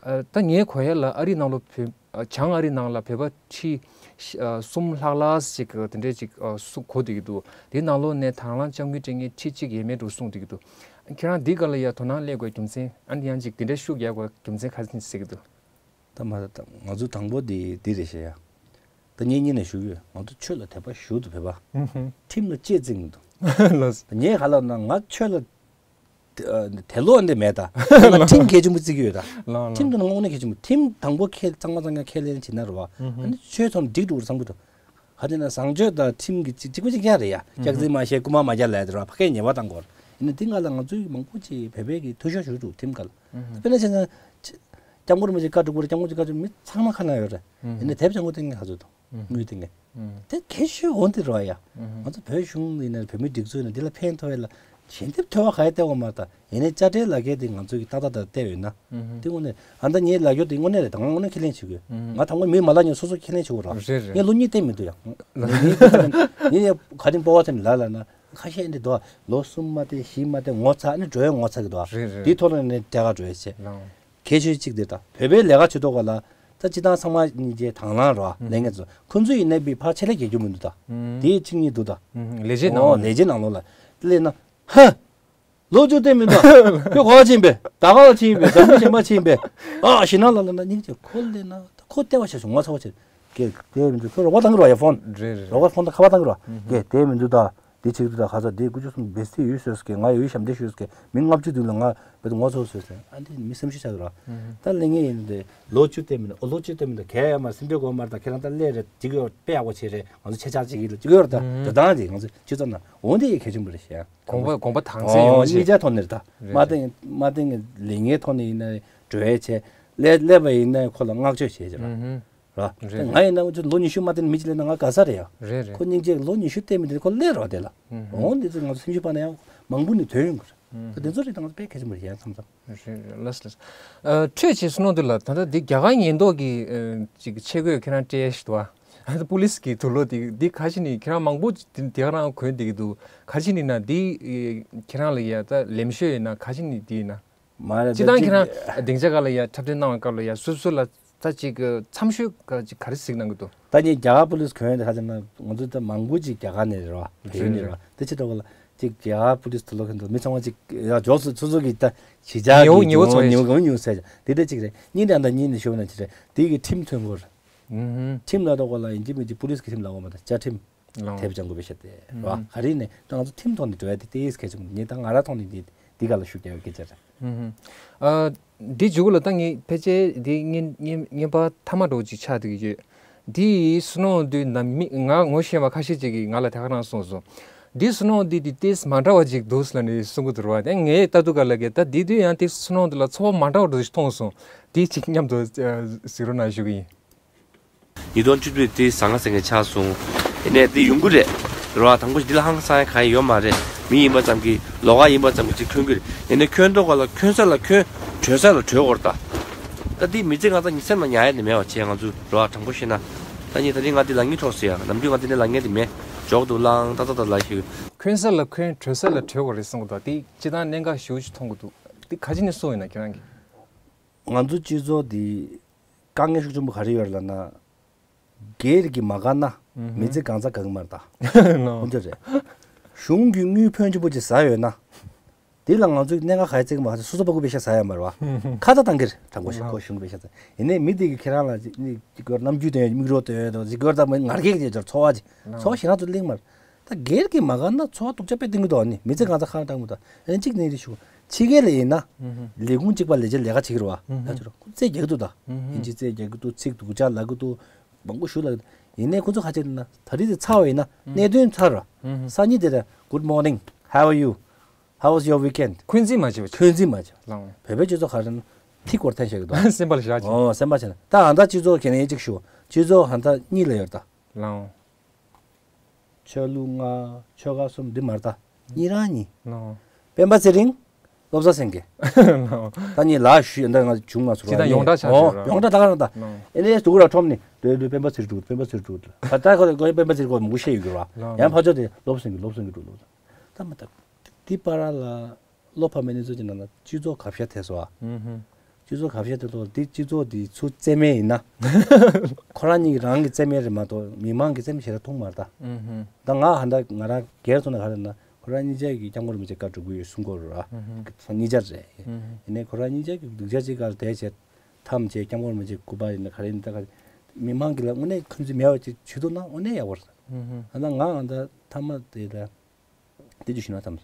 ད་ངས་གོ་ཡ་ལ་ཨ་རི་ནང་ལོ་བོད་བྱང་ཨ་རི་ནང་ལ་བོད་པ་ཁྲི་གསུམ་ལྷག་ལྷག་ཅིག་དེ་འདྲས་ཅིག་གོ་བསྡད་ཀྱི་འདུག་དེའི་ནང་ལོགས་ནས་དང་བླངས་དཔྱ་དངུལ་སྤྲད་མཁན་ཁྲི་གཅིག་ཡས་མས་འགྲོ་གསུངས་བསྡད་ཀྱི་འདུག་ཁྱེད་རང་འདི་ག་ལ་ཡ་དོ་སྣང་སླེབས་དགོས་རྒྱུ་མཚན་ཨ་ནི་ཡང་ཅིག་དེ་འདྲས་ཤུགས་རྒྱག་དགོས་རྒྱུ་མཚན་ག་རེ་ཟེར་གྱི་འདུག་ད་མ་ད་ང་ཚོ་དང་པོ་དེ་འདི་རེད་ཤག་ཡ། ད་ངས་སྔོན་ནས་ཞུ་གི་ཡོད། ང་ཚོ་ཆོས་ལ་དད་པ་ཞུ་འདུག་བོད་པ། ཁྲིམས་ལ་གཅེས་འཛིན་འདུག་ལགས། ངས་ག་ལབ་ན་ང་ཆོས་ལ་དད་ལོག་འདི་མེད་ད། ང་ཁྲིམས་གལ་ཆེན་པོ་བརྩི་གི་ཡོད་ད། ལགས་ལགས། ཁྲིམས་དང་དངོས་གནས་གལ་ཆེན་པོ། ཁྲིམས་དང་པོ་ཁས་གཙང་མ་གཙང་རྐྱང་ཁས་ལེན་བྱེད་ན་རེད་བ། ཨ་ནི་ཆོས་ཚོ་འགྲིག་འགྲོ་བསམ་གི་འདུག་ག་དེ་ན་བཟང་སྤྱོད་དང་ཁྲིམས་ཀྱི་གཅིག་གཅིག་པ་གཅིག་རྐྱང་རེད་ཡ། སྐྱག་རྫུན་མ་བཤད་རྐུ་མ་མ་རྒྱག་ལབ་དེ་ར་ཕ་སྐད་ཉེས་པ་བཏང་དགོས་རེད། ཡིན་ན་དེ་ང་ལ་ང་ཚོའི་མང་པོ་ཅིག་བོད་པའི་གི་ཐུ་ཤོ་ཞུ་འདུག་ཁྲིམས་སྐོར་ལ། དཔེར་ན་བྱས་ན། སྐྱབས་མགོན་རིན་པོ་ཆེ་བཀའ་སྒྲུབ་སྐོར་སྐྱབས་མགོན་ཆེ་བཀའ་སྒྲུབ་མི་ཚང་མ་ཁ་ན་ཡོད་རེད། ཡིན་ན་དེབ་ཅང་གོ་ཏིང་ངེ་ཧ་ཚོད་དང་། དངུལ་ཏིང་ངེ། དེ་གལ་ཆེ་འོན་ཏེ་རོ་ཡ། ང་ཚོ་བོད་གཞུང་ཡིན་ན་བོད་མི་སྒྲིག་འཛུགས་ཡིན་ན་འདི་ལ་ཕན་ཐོགས་ཡ་ལ་ཞལ་འདེབས་ཐོལ་བ་ག་ཡ་སྟེར་བ་མ་རེད་ད། ཡིན་ན་དཔྱ་ཁྲལ་ལག་འཁྱེར་དེ་ང་ཚོ་གི་ཏག་ཏག་ཏག་སྟེར་ཡོད་ན། དེ་དངོས་གནས་ཨ་ད་ངའི་ལག་འཁྱེར་དེ་དངོས་གནས་རེད་ད། ང་དངོས་གནས་ཁས་ལེན་བྱེད་དགོས། ང་དང་པོ་མི་མ་ལག་ཉོ་སོ་སོ་ཁས་ལེན་བྱེད་དགོས་ར། རེད་རེད། ངས་ལོ་གཉིས་བསྟེན་མི་འདུག་ཡ། ངས་ཡ་ག་དེ་སྤོབས་པ་ཚ་ནས་ལ་ལ་ན་ཁ་ཤས་འདི་འདུག་ལོ་གསུམ་མ་བསྟེན་བཞི་མ་བསྟེན་ངོ་ཚ་ནི་འགྲོ་ཡ་ངོ་ཚ་གི་འདུག་རེད་རེད། དེའི་ཐོག་ལ་ནས་དེ་ག་འགྲོ་ཡ་བྱེད། གལ་ཆེ་གཅིག་དེ་དང་བོད་པའི་ལས་ཀ་བྱེད་ཐོག་ག་ལ་ད་སྤྱི་བཏང་ཚང་མ་གཉིས་ཀྱི་དང་བླངས་རོ་ལས་ངན་ཚོ་ཁོ་ཚོ་ཡིན་ནའི་པི་ཕར་ཆད་ལས་རྒྱལ་རྒྱུ་མི་འདུག་ད། དེའི་གཅིག་གཉིས་འདུག་ད། ལས་བྱེད་ནང་ཨོ་ལོགས་ལས་བྱེད་ནང་ལོགས་ལ་དེ་ལས་ན་ཧ། ལོ་བཅུ་བསྟེན་མི་འདུག་ཁྱོད་ག་པར་ཕྱིན་པས། ད་ག་པར་ཕྱིན་པས། འཛམ་བུ་གཞན་པར་ཕྱིན་པས། ཨ་ཞེ་ནང་ལ་ལ་ན་སྙིང་རྗེ་ཁོ་ལས་ན་ཁོ་བལྟས་པ་ཤ་བྱུང་ང་ཚ་བ་བྱེད། ཀྱེ་དེ་མི་འདུག་ཁྱོད་རོགས་པ་བཏང་གི་རོགས་ཡ་ཕོན། རེད་རེད། རོགས་པ་ཕོན་དང་ཁ་པར་བཏང་གི་རོགས། ཀྱེ་དེ་མི་འདུག་ད། འདི་ཆིག་ཏུ་དང་ཁ་ཚ་འདི་དགུ་བཅུ་གསུམ་བེ་སི་ཡོད་ཟེར་སྐད་ང་ཡོད་ཞབས་འདེགས་ཞུ་སྐད་མི་ལྔ་བཅུ་དུས་ལ་ང་བེད་ངོ་ཚོ་ཟེར་སྐད་ཨ་འདི་མི་སེམས་ཤུགས་ཆག་གི་ར། ད་ལས་ངན་ཡིན་འདི་ལོ་བཅུ་བསྟེན་མི་འདུག་ཨོ་ལོ་བཅུ་བསྟེན་མི་འདུག་གལ་ཡ་མ་སེམས་ཁྲལ་དགོས་མ་རེད་ད། ཁྱེད་རང་ད་སླེབས་རེད་འཇིག་ཡོད་དཔེ་ཡག་པོ་བྱེད་རེད། ང་ཚོ་ཆེ་ཆག་ཅིག་ཡིན་ལ་འཇིག་ཡོད་རེད་ད། འགྲོ་སྟངས་ཅིག་ང་ཚོ་སྤྱི་ཚོགས་ནང་འོ་འདི་ཡི་གལ་ཆེན་པོ་རེད་ཤག་དགོངས་པ་དགོངས་པ་དང་ཚན་ཡོང་ཨོ་ཆེ་གཉིས་ཆ་ཐོག་ནས་རེད་ད། མ་རེད། བསྟེན་མ་བསྟེན་ལས་ངན་ཐོག་ནས་ཡིན་ན་འགྲོ་ཡ་བྱས་སླེབས་སླེབས་པ་ཡིན་ན་ཁོ་ལ་བསྔགས་བརྗོད་བྱེད་ཅིག་ར། རེད། ང་ཡིན་ན་ལོ་ཉི་ཤུ་མ་བསྟེན་མི་གཅིག་ལས་ན་ང་དགའ་ས་རེད་ཡ། རེད་རེད། ཁོ་སྙིང་རྗེ་ལོ་ཉི་ཤུ་བསྟེན་མི་དེ་ཁོ་སླེབས་རོགས་དེ་ལ། འོང་འདི་ཚོ་ང་ཚོ་སེམས་ཤུགས་སྤར་ན་ཡང་མང་པོ་ནས་ཐོན་ཡོང་གི་རེད། ད་དེ་ཚོ་རེད་ད་ང་ཚོ་དཔེ་གལ་ཆེན་པོ་རེད་ཡ་མཚམས་མཚམས། རེད་རེད་ལགས་ལགས། ཨ་འཕྲོས་ཅིག་བསམ་བློ་འདི་ལ་ད་ལྟ་འདི་རྒྱ་གར་ཉེན་རྟོག་གི་ཨ་ཅིག་ཆས་གོས་ཁྱེད་རང་སྤྲད་ཤི་འདུག་ཨ། ད་པུ་ལིས་གི་དུག་ལོག་འདི་འདི་ཁ་ཤས་ནི་ཁྱེད་རང་མང་པོ་འདི་ག་རང་གོན་བསྡད་ཀྱི་འདུག་ཁ་ཤས་ནི་ན་འདི་ཁྱེད་རང་ལ་ཡ་ད་ལེམ་ཤོས་ཡིན་ན་ཁ་ཤས་ནི་འདི་ཡིན་ན། མ་རེད་སྤྱི་བཏང་ཁྱེད་རང་སྡིངས་ཆ་སྒང་ལ་ཡ་འཁྲབ་སྟོན་གནང་བའི་སྐབས་ལ་ཡ་སོ་སོ་ལ་ད་ཅིག་མཚམས་ཤོད་ཅིག་ག་རེ་གཟིགས་གནང་གི་འདུག་ད་ངས་རྒྱ་གར་པུ་ལིས་གོན་ཡོད་དེ་ཁ་ཅིག་ན་ང་ཚོ་ད་མང་པོ་ཅིག་རྒྱ་གར་ནས་རེད་བ། བལ་ཡུལ་ནས་རེད་བ། དེ་ཕྱི་དྲོ་ག་ལ་ཅིག་རྒྱ་གར་པུ་ལིས་དུག་ལོག་གོན་འདུག་མི་ཚང་མ་ཅིག་ཡ་འཇོག་སུ་སོ་སོ་གི་ད་གཞིས་ཆགས་ཉེ་བོ་ཀྱི་ཉེ་བོ་ཉེ་བོ་ཚོ་ཉེ་བོ་གང་ཉུང་ཟེར་དེ་འདྲ་ཅིག་རེད། གཉིས་དེ་ཨ་ད་གཉིས་ནས་ཞུ་བ་ན་ཅི་རེད་དེ་གི་ཁྲིམས་མཐུན་པོ་རེད། ཁྲིམས་ལ་ཐོག་ག་ལ་ཡིན་གཅིག་མིན་གཅིག་པུ་ལིས་གི་ཁྲིམས་ལ་འོ་མ་ད་བཅའ་ཁྲིམས། ལའོ། དེབ་ཅང་དགོས་པའི་ཤ་དེ་ར་བ། ག་རེ་ནས་ད་ང་ཚོ་ཁྲིམས་ཐོག་ནས་འགྲོ་ཡ་དེ་ཏེ་ཡིས་གལ་ཆེན་པོ་ངས་ད་ང་ར་ཐོག་ནས་འདི་འདི་ག་ལ་ཤུགས་རྒྱག་ཡོད་སྐད་ཆ་རེད། ཨ་འདི་མཇུག་ལ་ད་ངས་ཕལ་ཆེར་འདི་བརྙན་བརྙན་བརྙན་པར་མཐའ་མ་འགྲོ་ཅིག་ཆགས་བསྡད་ཀྱི་ཡོད། འདི་བསོད་ནམས་དུས་ནམ་མི་ང་ངོ་ཤེས་པ་ཁ་ཤས་ཅིག་གིས་ང་ལ་དེ་ག་རང་གསུངས་སོང་། འདི་བསོད་ནམས་འདི་འདི་ཏེས་མ་འདྲ་བ་ཅིག་འདུག་ལ་ནི་གསུང་གི་འདུག་ར་བ། དེ་ངས་ལྟ་དུས་ག་ལ་གི་ད་འདི་དུས་ཡང་ཏེས་བསོད་ནམས་འདི་ལ་ཚོར་བ་མ་འདྲ་བ་འདུག་ཅིག་མཐོང་སོང་། འདི་ཅིག་མཉམ་དུ་གཟིགས་རོགས་གནང་ཞུ་གི་ཡིན། ཉིས་སྟོང་བཅུ་དྲུག་དེ་ཟང་ངེ་ཟིང་ངེ་ཆགས་སོང་། ཡིན་ནའི་འདི་ཡོང་གི་རེད། རེད་བ། དང་པོ་འདི་ལ་ཧང་སང་ཡ་གང་ཡང་ཡོད་མ་རེད། མི་ཡིན་པ་ཙམ་གྱིས་ལོགས་ཀ་ཡིན་པ་ཙམ་གྱིས་ཅིག་འཁོན་གྱི་རེད། ཡིན་ནའི་འཁོན་ཐོག་ག་ལ་འཁོན་ས་ལ་འཁོན། གྲོལ་ས་ལ་གྲོལ་དགོས་རེད་ད། ད་འདི་མི་ཚེ་ང་ཚོ་ཉི་སེམས་ལ་ཉར་ཡ་ནི་མེད་བ་བྱས་ང་ཚོ་རེད་བ། དྲང་པོ་བཤད་ན། ད་ནི་ད་ནི་ང་འདི་ལ་ངེས་འཕྲོག་ཟེར་ཡ་ནམ་རྒྱུན་ང་འདི་ནས་ལ་ངེས་འདི་མེད། འཇོག་འདུག་ལང་ཏག་ཏག་ཏག་ལ་ཞིག་འཁོན་ས་ལ་འཁོན་གྲོལ་ས་ལ་གྲོལ་དགོས་རེད་གསུང་གི་འདུག་འདི་སྤྱི་བཏང་གནད་འགག་ཞེ་པོ་ཅིག་མཐོང་གི་འདུག་འདི་ག་ཅི་ནས་གསུངས་ཡོད་ན་ཁྱེད་རང་གིས། ང་ཚོ་སྤྱི་ཚོགས་འདི། དཀའ་ངལ་ཤུགས་ཆེན་པོ་ག་རེ་ཡོད་ལབ་ན། སྒེར་གྱི་མ་དགའ་ན། མི་ཚེ་གང་ཚ་གང་མར་ད། ནོ། ཁོང་ཚོ་རེད། གཞུང་གི་དངུལ་ཕོན་ཆེན་པོ་ཅིག་ཟ་ཡོད་ན། དེ་ལ་ང་ཚོས་གནད་འགག་ག་རེ་བརྩི་གི་མ་ཟ་སོ་སོ་པ་ཀུ་པེ་ཤ་ཟ་ཡོད་མ་རེད་བ། ཁ་ཚ་བཏང་གིར་དྲང་པོ་ཞིག་ཁོ་གཞུང་གི་པེ་ཤ་ཟ། ཡིན་ནའི་མི་དེ་གི་ཁྱེད་རང་ལ་ཅིག་ནི་ཅིག་གོར་རྣམ་རྒྱུས་དོན་མིག་རོ་དོན་དོ་ཅིག་གོར་ད་མི་ངར་སྐད་ཀྱི་ཅོར་ཚོ་བ་ཅིག་ཚོ་བ་ཞིག་ང་ཚོ་གླེང་མར། ད་སྒེར་གྱི་མ་དགའ་ན་ཚོ་བ་སྡུག་ཅག་དཔེ་སྟོན་གི་འདུག་ཨ་ནི་མི་ཚེ་གང་ཚ་ཁ་བཏང་གི་འདུག་ཨ་ནི་གཅིག་ནས་རེ་ཞུ། ཕྱི་རྒྱལ་ལ་ཡིན་ན། ལས་ཁུངས་གཅིག་པ་ལས་བྱེད་ལས་ཀ་བྱེད་ཀྱི་རེད་བ། ད་ཅི་རོ་ཁོ་རྩེད་རྒྱག་གི་འདུག་ད། ཨིན་ཇི་རྩེད་རྒྱག་གི་འདུག་ཚིག་སྡུག་ཅག་ལབ་གི་འདུག་མང་པོ་ཞུ་ལབ་གི་འདུག་ཡིན་ནའི་ཁོ་ཚོ་ཁ་ཆེ་ན་ད་རེས་དེ་ཚར་བ་ཡིན་ན་གནད་དོན་ཚར་ར། སང་ཉིན་དེ་ལ་Good morning, how are you, how was your weekend? འཁོན་འཛིན་མ་བྱེད་པ་བྱེད། འཁོན་འཛིན་མ་བྱེད། ལང་། བོད་པའི་སྤྱི་ཚོགས་ཁ་རེ་ན་ཐིག་སྐོར་ཐན་བྱེད་གི་འདུག་སེམས་པ་ལ་བཞག་ཅིག་ཨོ་སེམས་པ་བྱེད་ན་ད་ཨ་ད་སྤྱི་ཚོགས་ཁྱེད་ནས་གཅིག་ཞུ། སྤྱི་ཚོགས་ཧ་ད་གཉིས་ལ་ཡོད་ད། ལང་། ཆོས་ལུགས་ལྔ། ཆོལ་ཁ་གསུམ་འདི་མར་ལྟ། གཉིས་རང་གཉིས། ནོ། སྤེན་པ་ཚེ་རིང་། སློབ་གྲྭ་སེང་གེ། ད་ནི་ལ་ཞུ་ཡོད་འདི་ང་བྱུང་མ་སོང་། ཅི་ད་ཡོངས་གྲགས་ཆགས་ཨོ་བྱུང་ར། ཡོངས་གྲགས་ད་ག་རང་ད། ཨེ་ནས་སྡུག་ར་ཁྲོམ་ནི་དོ་དོ་སྤེན་པ་ཚེ་རིང་སྤེན་པ་ཚེ་རིང་ད་ད་ཁོ་ཁོ་སྤེན་པ་ཚེ་རིང་ཁོ་མུ་ཤེས་ཡོད་གི་ར། ཡང་ཕ་ཆོ་དེ་སློབ་སེང་གེ་སློབ་སེང་གེ་འགྲོ་སློབ་ད་མ་ད། དེ་པ་ར་ལ་བློ་ཕམ་མེད་ནི་ཚོ་ཅི་ན་ན་སྤྱི་ཚོགས་གབ་ཤ་ཐེ་སོ་ཨ། སྤྱི་ཚོགས་གབ་ཤ་ཐེ་ཐོག་དེ་སྤྱི་ཚོགས་དེ་ཚུ་རྩེ་མེད་ཡིན་ན། ཁོ་རང་གཉིས་རང་གི་རྩེ་མེད་རེད་མ་གཏོགས་མི་མང་གི་རྩེ་མེད་ཞེ་དྲག་མཐོང་མ་རེད་ད། ད་ང་ཧ་ད་ང་རང་སྒེར་ཚོ་ན་ག་རེ་ན། ཁོ་རང་གཉིས་ཆ་གིས་སྐྱབས་མགོན་རིན་པོ་ཆེ་བཀའ་སྒྲུབ་ཀྱི་ཡོད་གསུང་གི་རེད་བ། ཚང་གཉིས་ཆ་རེད། ཡིན་ནའི་ཁོ་རང་གཉིས་ཆ་གིས་སྡིག་ཆ་གཅིག་གར་བསྡད་བྱས་ཐམས་ཅད་སྐྱབས་མགོན་རིན་པོ་ཆེ་སྐུ་པར་ཡིན་ན་ག་རེ་ཡིན་ད་ག་རེ། མི་མང་གི་ལ་དངོས་གནས་ཁོང་ཚོས་མེད་པ་ཅིག་བྱེད་ཐུབ་ན་དངོས་གནས་ཡག་པོ་རེད། ཨ་ན་ང་ཨ་ད་ཐ་མ་དེ་ལ་དེ་ཅིག་ཞུ་ན་ཐམས་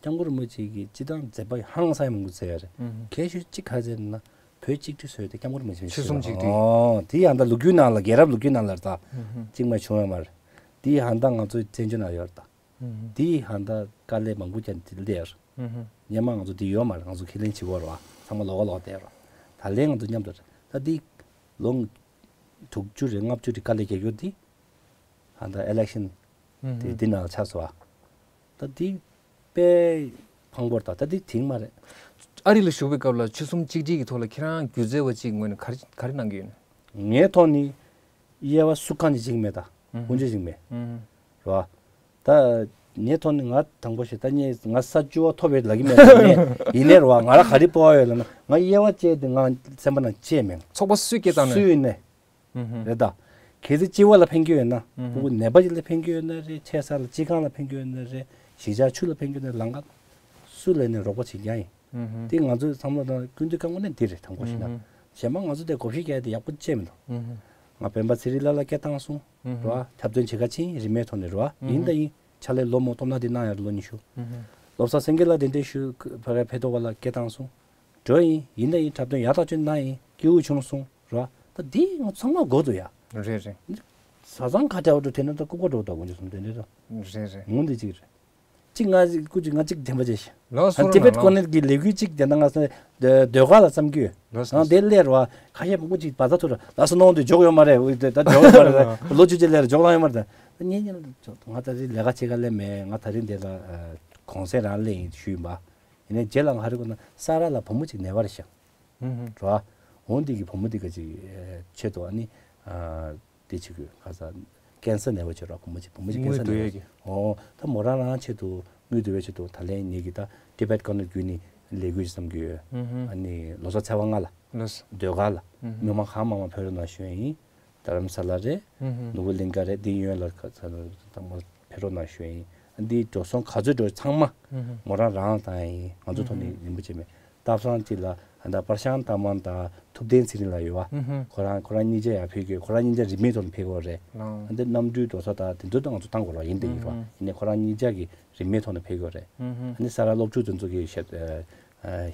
སྐྱབས་མགོན་རིན་པོ་ཆེ་གིས་སྤྱི་བཏང་མཛད་པ་ཧང་སང་མང་པོ་མཛད་ཡོད་རེད། གལ་ཤོས་གཅིག་ག་རེ་ཟེར་ན་བོད་གཅིག་སྒྲིལ་བཟོས་ཏེ་སྐྱབས་མགོན་རིན་པོ་ཆེ་ཆོལ་གསུམ་གཅིག་སྒྲིལ། ཨོ་དེ་ཡང་ད་ལོ་རྒྱུས་ནང་ལ་རྒྱལ་རབས་ལོ་རྒྱུས་ནང་ལ་ད་གཅིག་མ་བྱུང་ཡོད་མ་རེད། དེ་ཡང་ད་ང་ཚོའི་བཙན་བྱོལ་ནང་ཡོད་རེད་ད། དེའི་ཧ་ད་དཀའ་ལས་མང་པོ་ཀྱང་དེ་ལས་སྔོན་མ་ང་ཚོ་དེ་ཡོད་མ་རེད། ང་ཚོ་ཁས་ལེན་བྱེད་དགོས་རེད་བ། ཚང་མ་ལོགས་ཀ་ལོགས་བསྡད་རེད། ད་ལན་ང་ཚོ་མཉམ་དུ་རེད། ད་དེ་ལོ་དྲུག་ཅུ་རེད་ལྔ་བཅུ་རེད་དཀའ་ལས་རྒྱག་རྒྱུ་དེ་ཧ་ད་ཨི་ལེག་ཤན་དེ་དེ་ནང་ཆགས་སོང་བ། ད་དེ་དཔེ་ཕངས་པོ་རེད། ད་ད་དེ་དེང་མ་རེད། ཨ་རི་ལ་བཞུགས་པའི་སྐབས་ལ་ཆོལ་གསུམ་གཅིག་སྒྲིལ་གྱི་ཐོག་ལ་ཁྱེད་རང་སྒྱུ་རྩལ་བ་གཅིག་ངོས་ནས་ག་རེ་ག་རེ་གནང་གི་ཡོད་ན། ངའི་ཐོག་ནས་དབྱེ་བ་སུ་གང་ནས་བྱེད་ཀྱི་མེད་ད། དབུ་འབྱེད་བྱེད་ཀྱི་མེད། རེད་བ། ད་ངའི་ཐོག་ནས་ང་དང་པོ་ཞིག་ད་ངས་ང་ས་བཅུ་བ་ཐོབ་པའི་ལབ་ཀྱི་མེད་ད། ངས་ཡིན་ནའི་རེད་བ། ང་རང་ག་རེ་སྤོབས་པ་ཡོད་ལབ་ན་ང་དབྱེ་བ་བཅད་དེ་ང་སེམས་པ་ནང་བཅད་མེད། ཚོགས་པ་སུས་སྐད་བཏང་ནས། སུ་ཡིན་ནའི་རེད་ད། གལ་སྲིད་སྤྱི་བ་ལ་ཕན་གྱི་ཡོད་ན་ཕྲུ་གུ་ནད་པ་ཅིག་ལ་ཕན་གྱི་ཡོད་ན་རེད། ཆེ་ས་ལ་སྤྱི་ཁང་ལ་ཕན་གྱི་ཡོད་ན་རེད། གཞིས་ཆགས་ཆུ་ལ་ཕན་གྱི་ཡོད་ན་ལམ་ཁ་སུ་ལ་ནས་རོགས་པ་བྱེད་ཀྱང་ཡིན། དེ་ང་ཚོའི་བསམ་བློ་དང་ཀུན་འདུས་ཀ་དངོས་གནས་འདི་རེད། དང་པོ་ཞིག་ན། གཞན་པ་ང་ཚོ་དེ་བགོ་བཤའ་རྒྱག་ཡ་དེ་ཡག་པོ་བྱས་མི་འདུག་ང་སྤེན་པ་ཚེ་རིང་ལགས་ལ་སྐད་བཏང་སོང་། རེད་བ། འཁྲབ་སྟོན་བྱེད་ག་ཕྱིན་རིན་མེད་ཐོག་ནས་རེད་བ། ཡིན་ད་ཡིན། ཕྱག་ལས་ལོ་མང་སྟོབས་ན་དེ་གནང་ཡ་ལོ་ཉི་ཤུ། བློ་བཟང་སེང་གེ་ལགས་དེ་འདྲའི་ཞུ་ཕ་གའི་ཕེ་ཏོག་པ་ལ་སྐད་བཏང་སོང་། འགྲོ་ཡིན། ཡིན་ད་ཡིན། འཁྲབ་སྟོན་ཡག་ཐག་ཆོད་གནང་ཡིན། སྐྱིད་པོ་བྱུང་སོང་། རེད་བ། ད་དེ་ང་ཚང་མ་དགོས་འདུག་ཡ། རེད་རེད། བཟའ་ཚང་ཁ་བྲལ་བ་འགྲོ་དེ་ན་ད་ལྐུགས་པ་འགྲོ་ད་དགོངས་རྒྱུ་སོང་དེ་འདྲའི་ད། རེད་རེད། འོང་དེ་གཅིག་རེད། གཅིག་ང་སྐུ་མཁྱེན་ང་གཅིག་དྲན་པ་བྱས་ཤག་ལགས་སོ། ཨ་ཊི་བེཊ་ཀོ་ནེར་གྱི་ལས་འགུལ་གཅིག་དེ་ན་ང་ཚོ་ཟློས་གར་ལ་བརྩམས་ཀྱི་ཡོད། ལགས་སོ། ང་དེ་སླེབས་ར་བ་ཁ་ཤས་མང་པོ་ཅིག་བར་ཐག་ཐུག་ར་ལགས་སོ་གནང་དུས་འཇོག་ཡོད་མ་རེད། འོ་དེ་ད་འཇོག་ཡོད་མ་རེད། ལོ་བཅུ་གཅིག་སླེབས་ར་འཇོག་གནང་ཡོད་མ་རེད། ད་ངས་ངས་ང་ད་རེས་ལས་ཀ་བྱེད་ག་སླེབས་མེད། ང་ད་རེས་འདི་ལ་གུང་སེང་རང་སླེབས་ཡིན་ཞུས་ཡིན་པ། ཡིན་ནའི་རྗེས་ལ་ང་ཧ་རི་གོ་ན་ས་ར་ལ་བུ་མོ་ཅིག་ནད་པ་རེད་ཤག་ར་བ། འོང་འདི་གི་བུ་མོ་འདི་ག་ཅིག་ཆེད་དུ་ཨ་ནི། དེ་བྱེད་དགོས་ཁ་ས། ཀན་སར་ནད་པ་བྱེད་རོགས་བུ་མོ་ཅིག་བུ་མོ་ཅིག་ཀན་སར་ནད་པ་བྱེད། ཨོ་ད་མོ་རང་རང་ཆེད་དུ་དངུལ་བསྡུ་བའི་ཆེད་དུ་ད་ལན་ངེད་ཀྱི་ད་ཊི་བེཊ་ཀོ་ནེར་བརྒྱུད་ནས་ལས་འགུལ་ཞིག་བརྩམས་ཀྱི་ཡོད། ཨ་ནི་ལོ་གསར་ཚེས་པ་ལྔ་ལ་ཟློས་གར་ལ་མི་མང་གང་མང་མང་ཕེབས་རོགས་གནང་ཞུ་ཡ་ཡིན། རྡ་རམ་ས་ལ་རེད། ནོར་བུ་གླིང་ག་རེད། འདི་ཡོན་ལ་ཁ་ཚ་ནོར་དང་པོ་ཕེབས་རོགས་གནང་ཞུ་ཡ་ཡིན། འདི་འགྲོ་སོང་ག་ཚོད་འགྲོ་ཚང་མ་མོ་རང་རང་བཏང་ཡ་ཡིན། ང་ཚོ་ཐོག་ནས་རིན་པོ་ཆེ་མེད། སྟག་ཚང་གཅིག་ལ་ཨ་ད་པར་ཤང་ཏ་མང་དང་ཐུབ་བསྟན་ཚེ་རིང་ལགས་ཡོད་བ། ཁོ་རང་ཁོ་རང་གཉིས་ཆ་ཡར་ཕེབས་དགོས། ཁོ་རང་གཉིས་ཆ་རིན་མེད་ཐོག་ནས་ཕེབས་དགོས་རེད། ཨ་འདི་གནམ་གྲུའི་འགྲོ་ས་དང་དེ་ཚོ་ད་ང་ཚོ་བཏང་དགོས་རེད་བ། ཡིན་ནའི་ཁོ་རང་གཉིས་ཆ་གི་རིན་མེད་ཐོག་ནས་ཕེབས་དགོས་རེད། ཨ་ནི་ས་ར་སློབ་ཕྲུག་དེ་ཚོ་གི་ཞབས་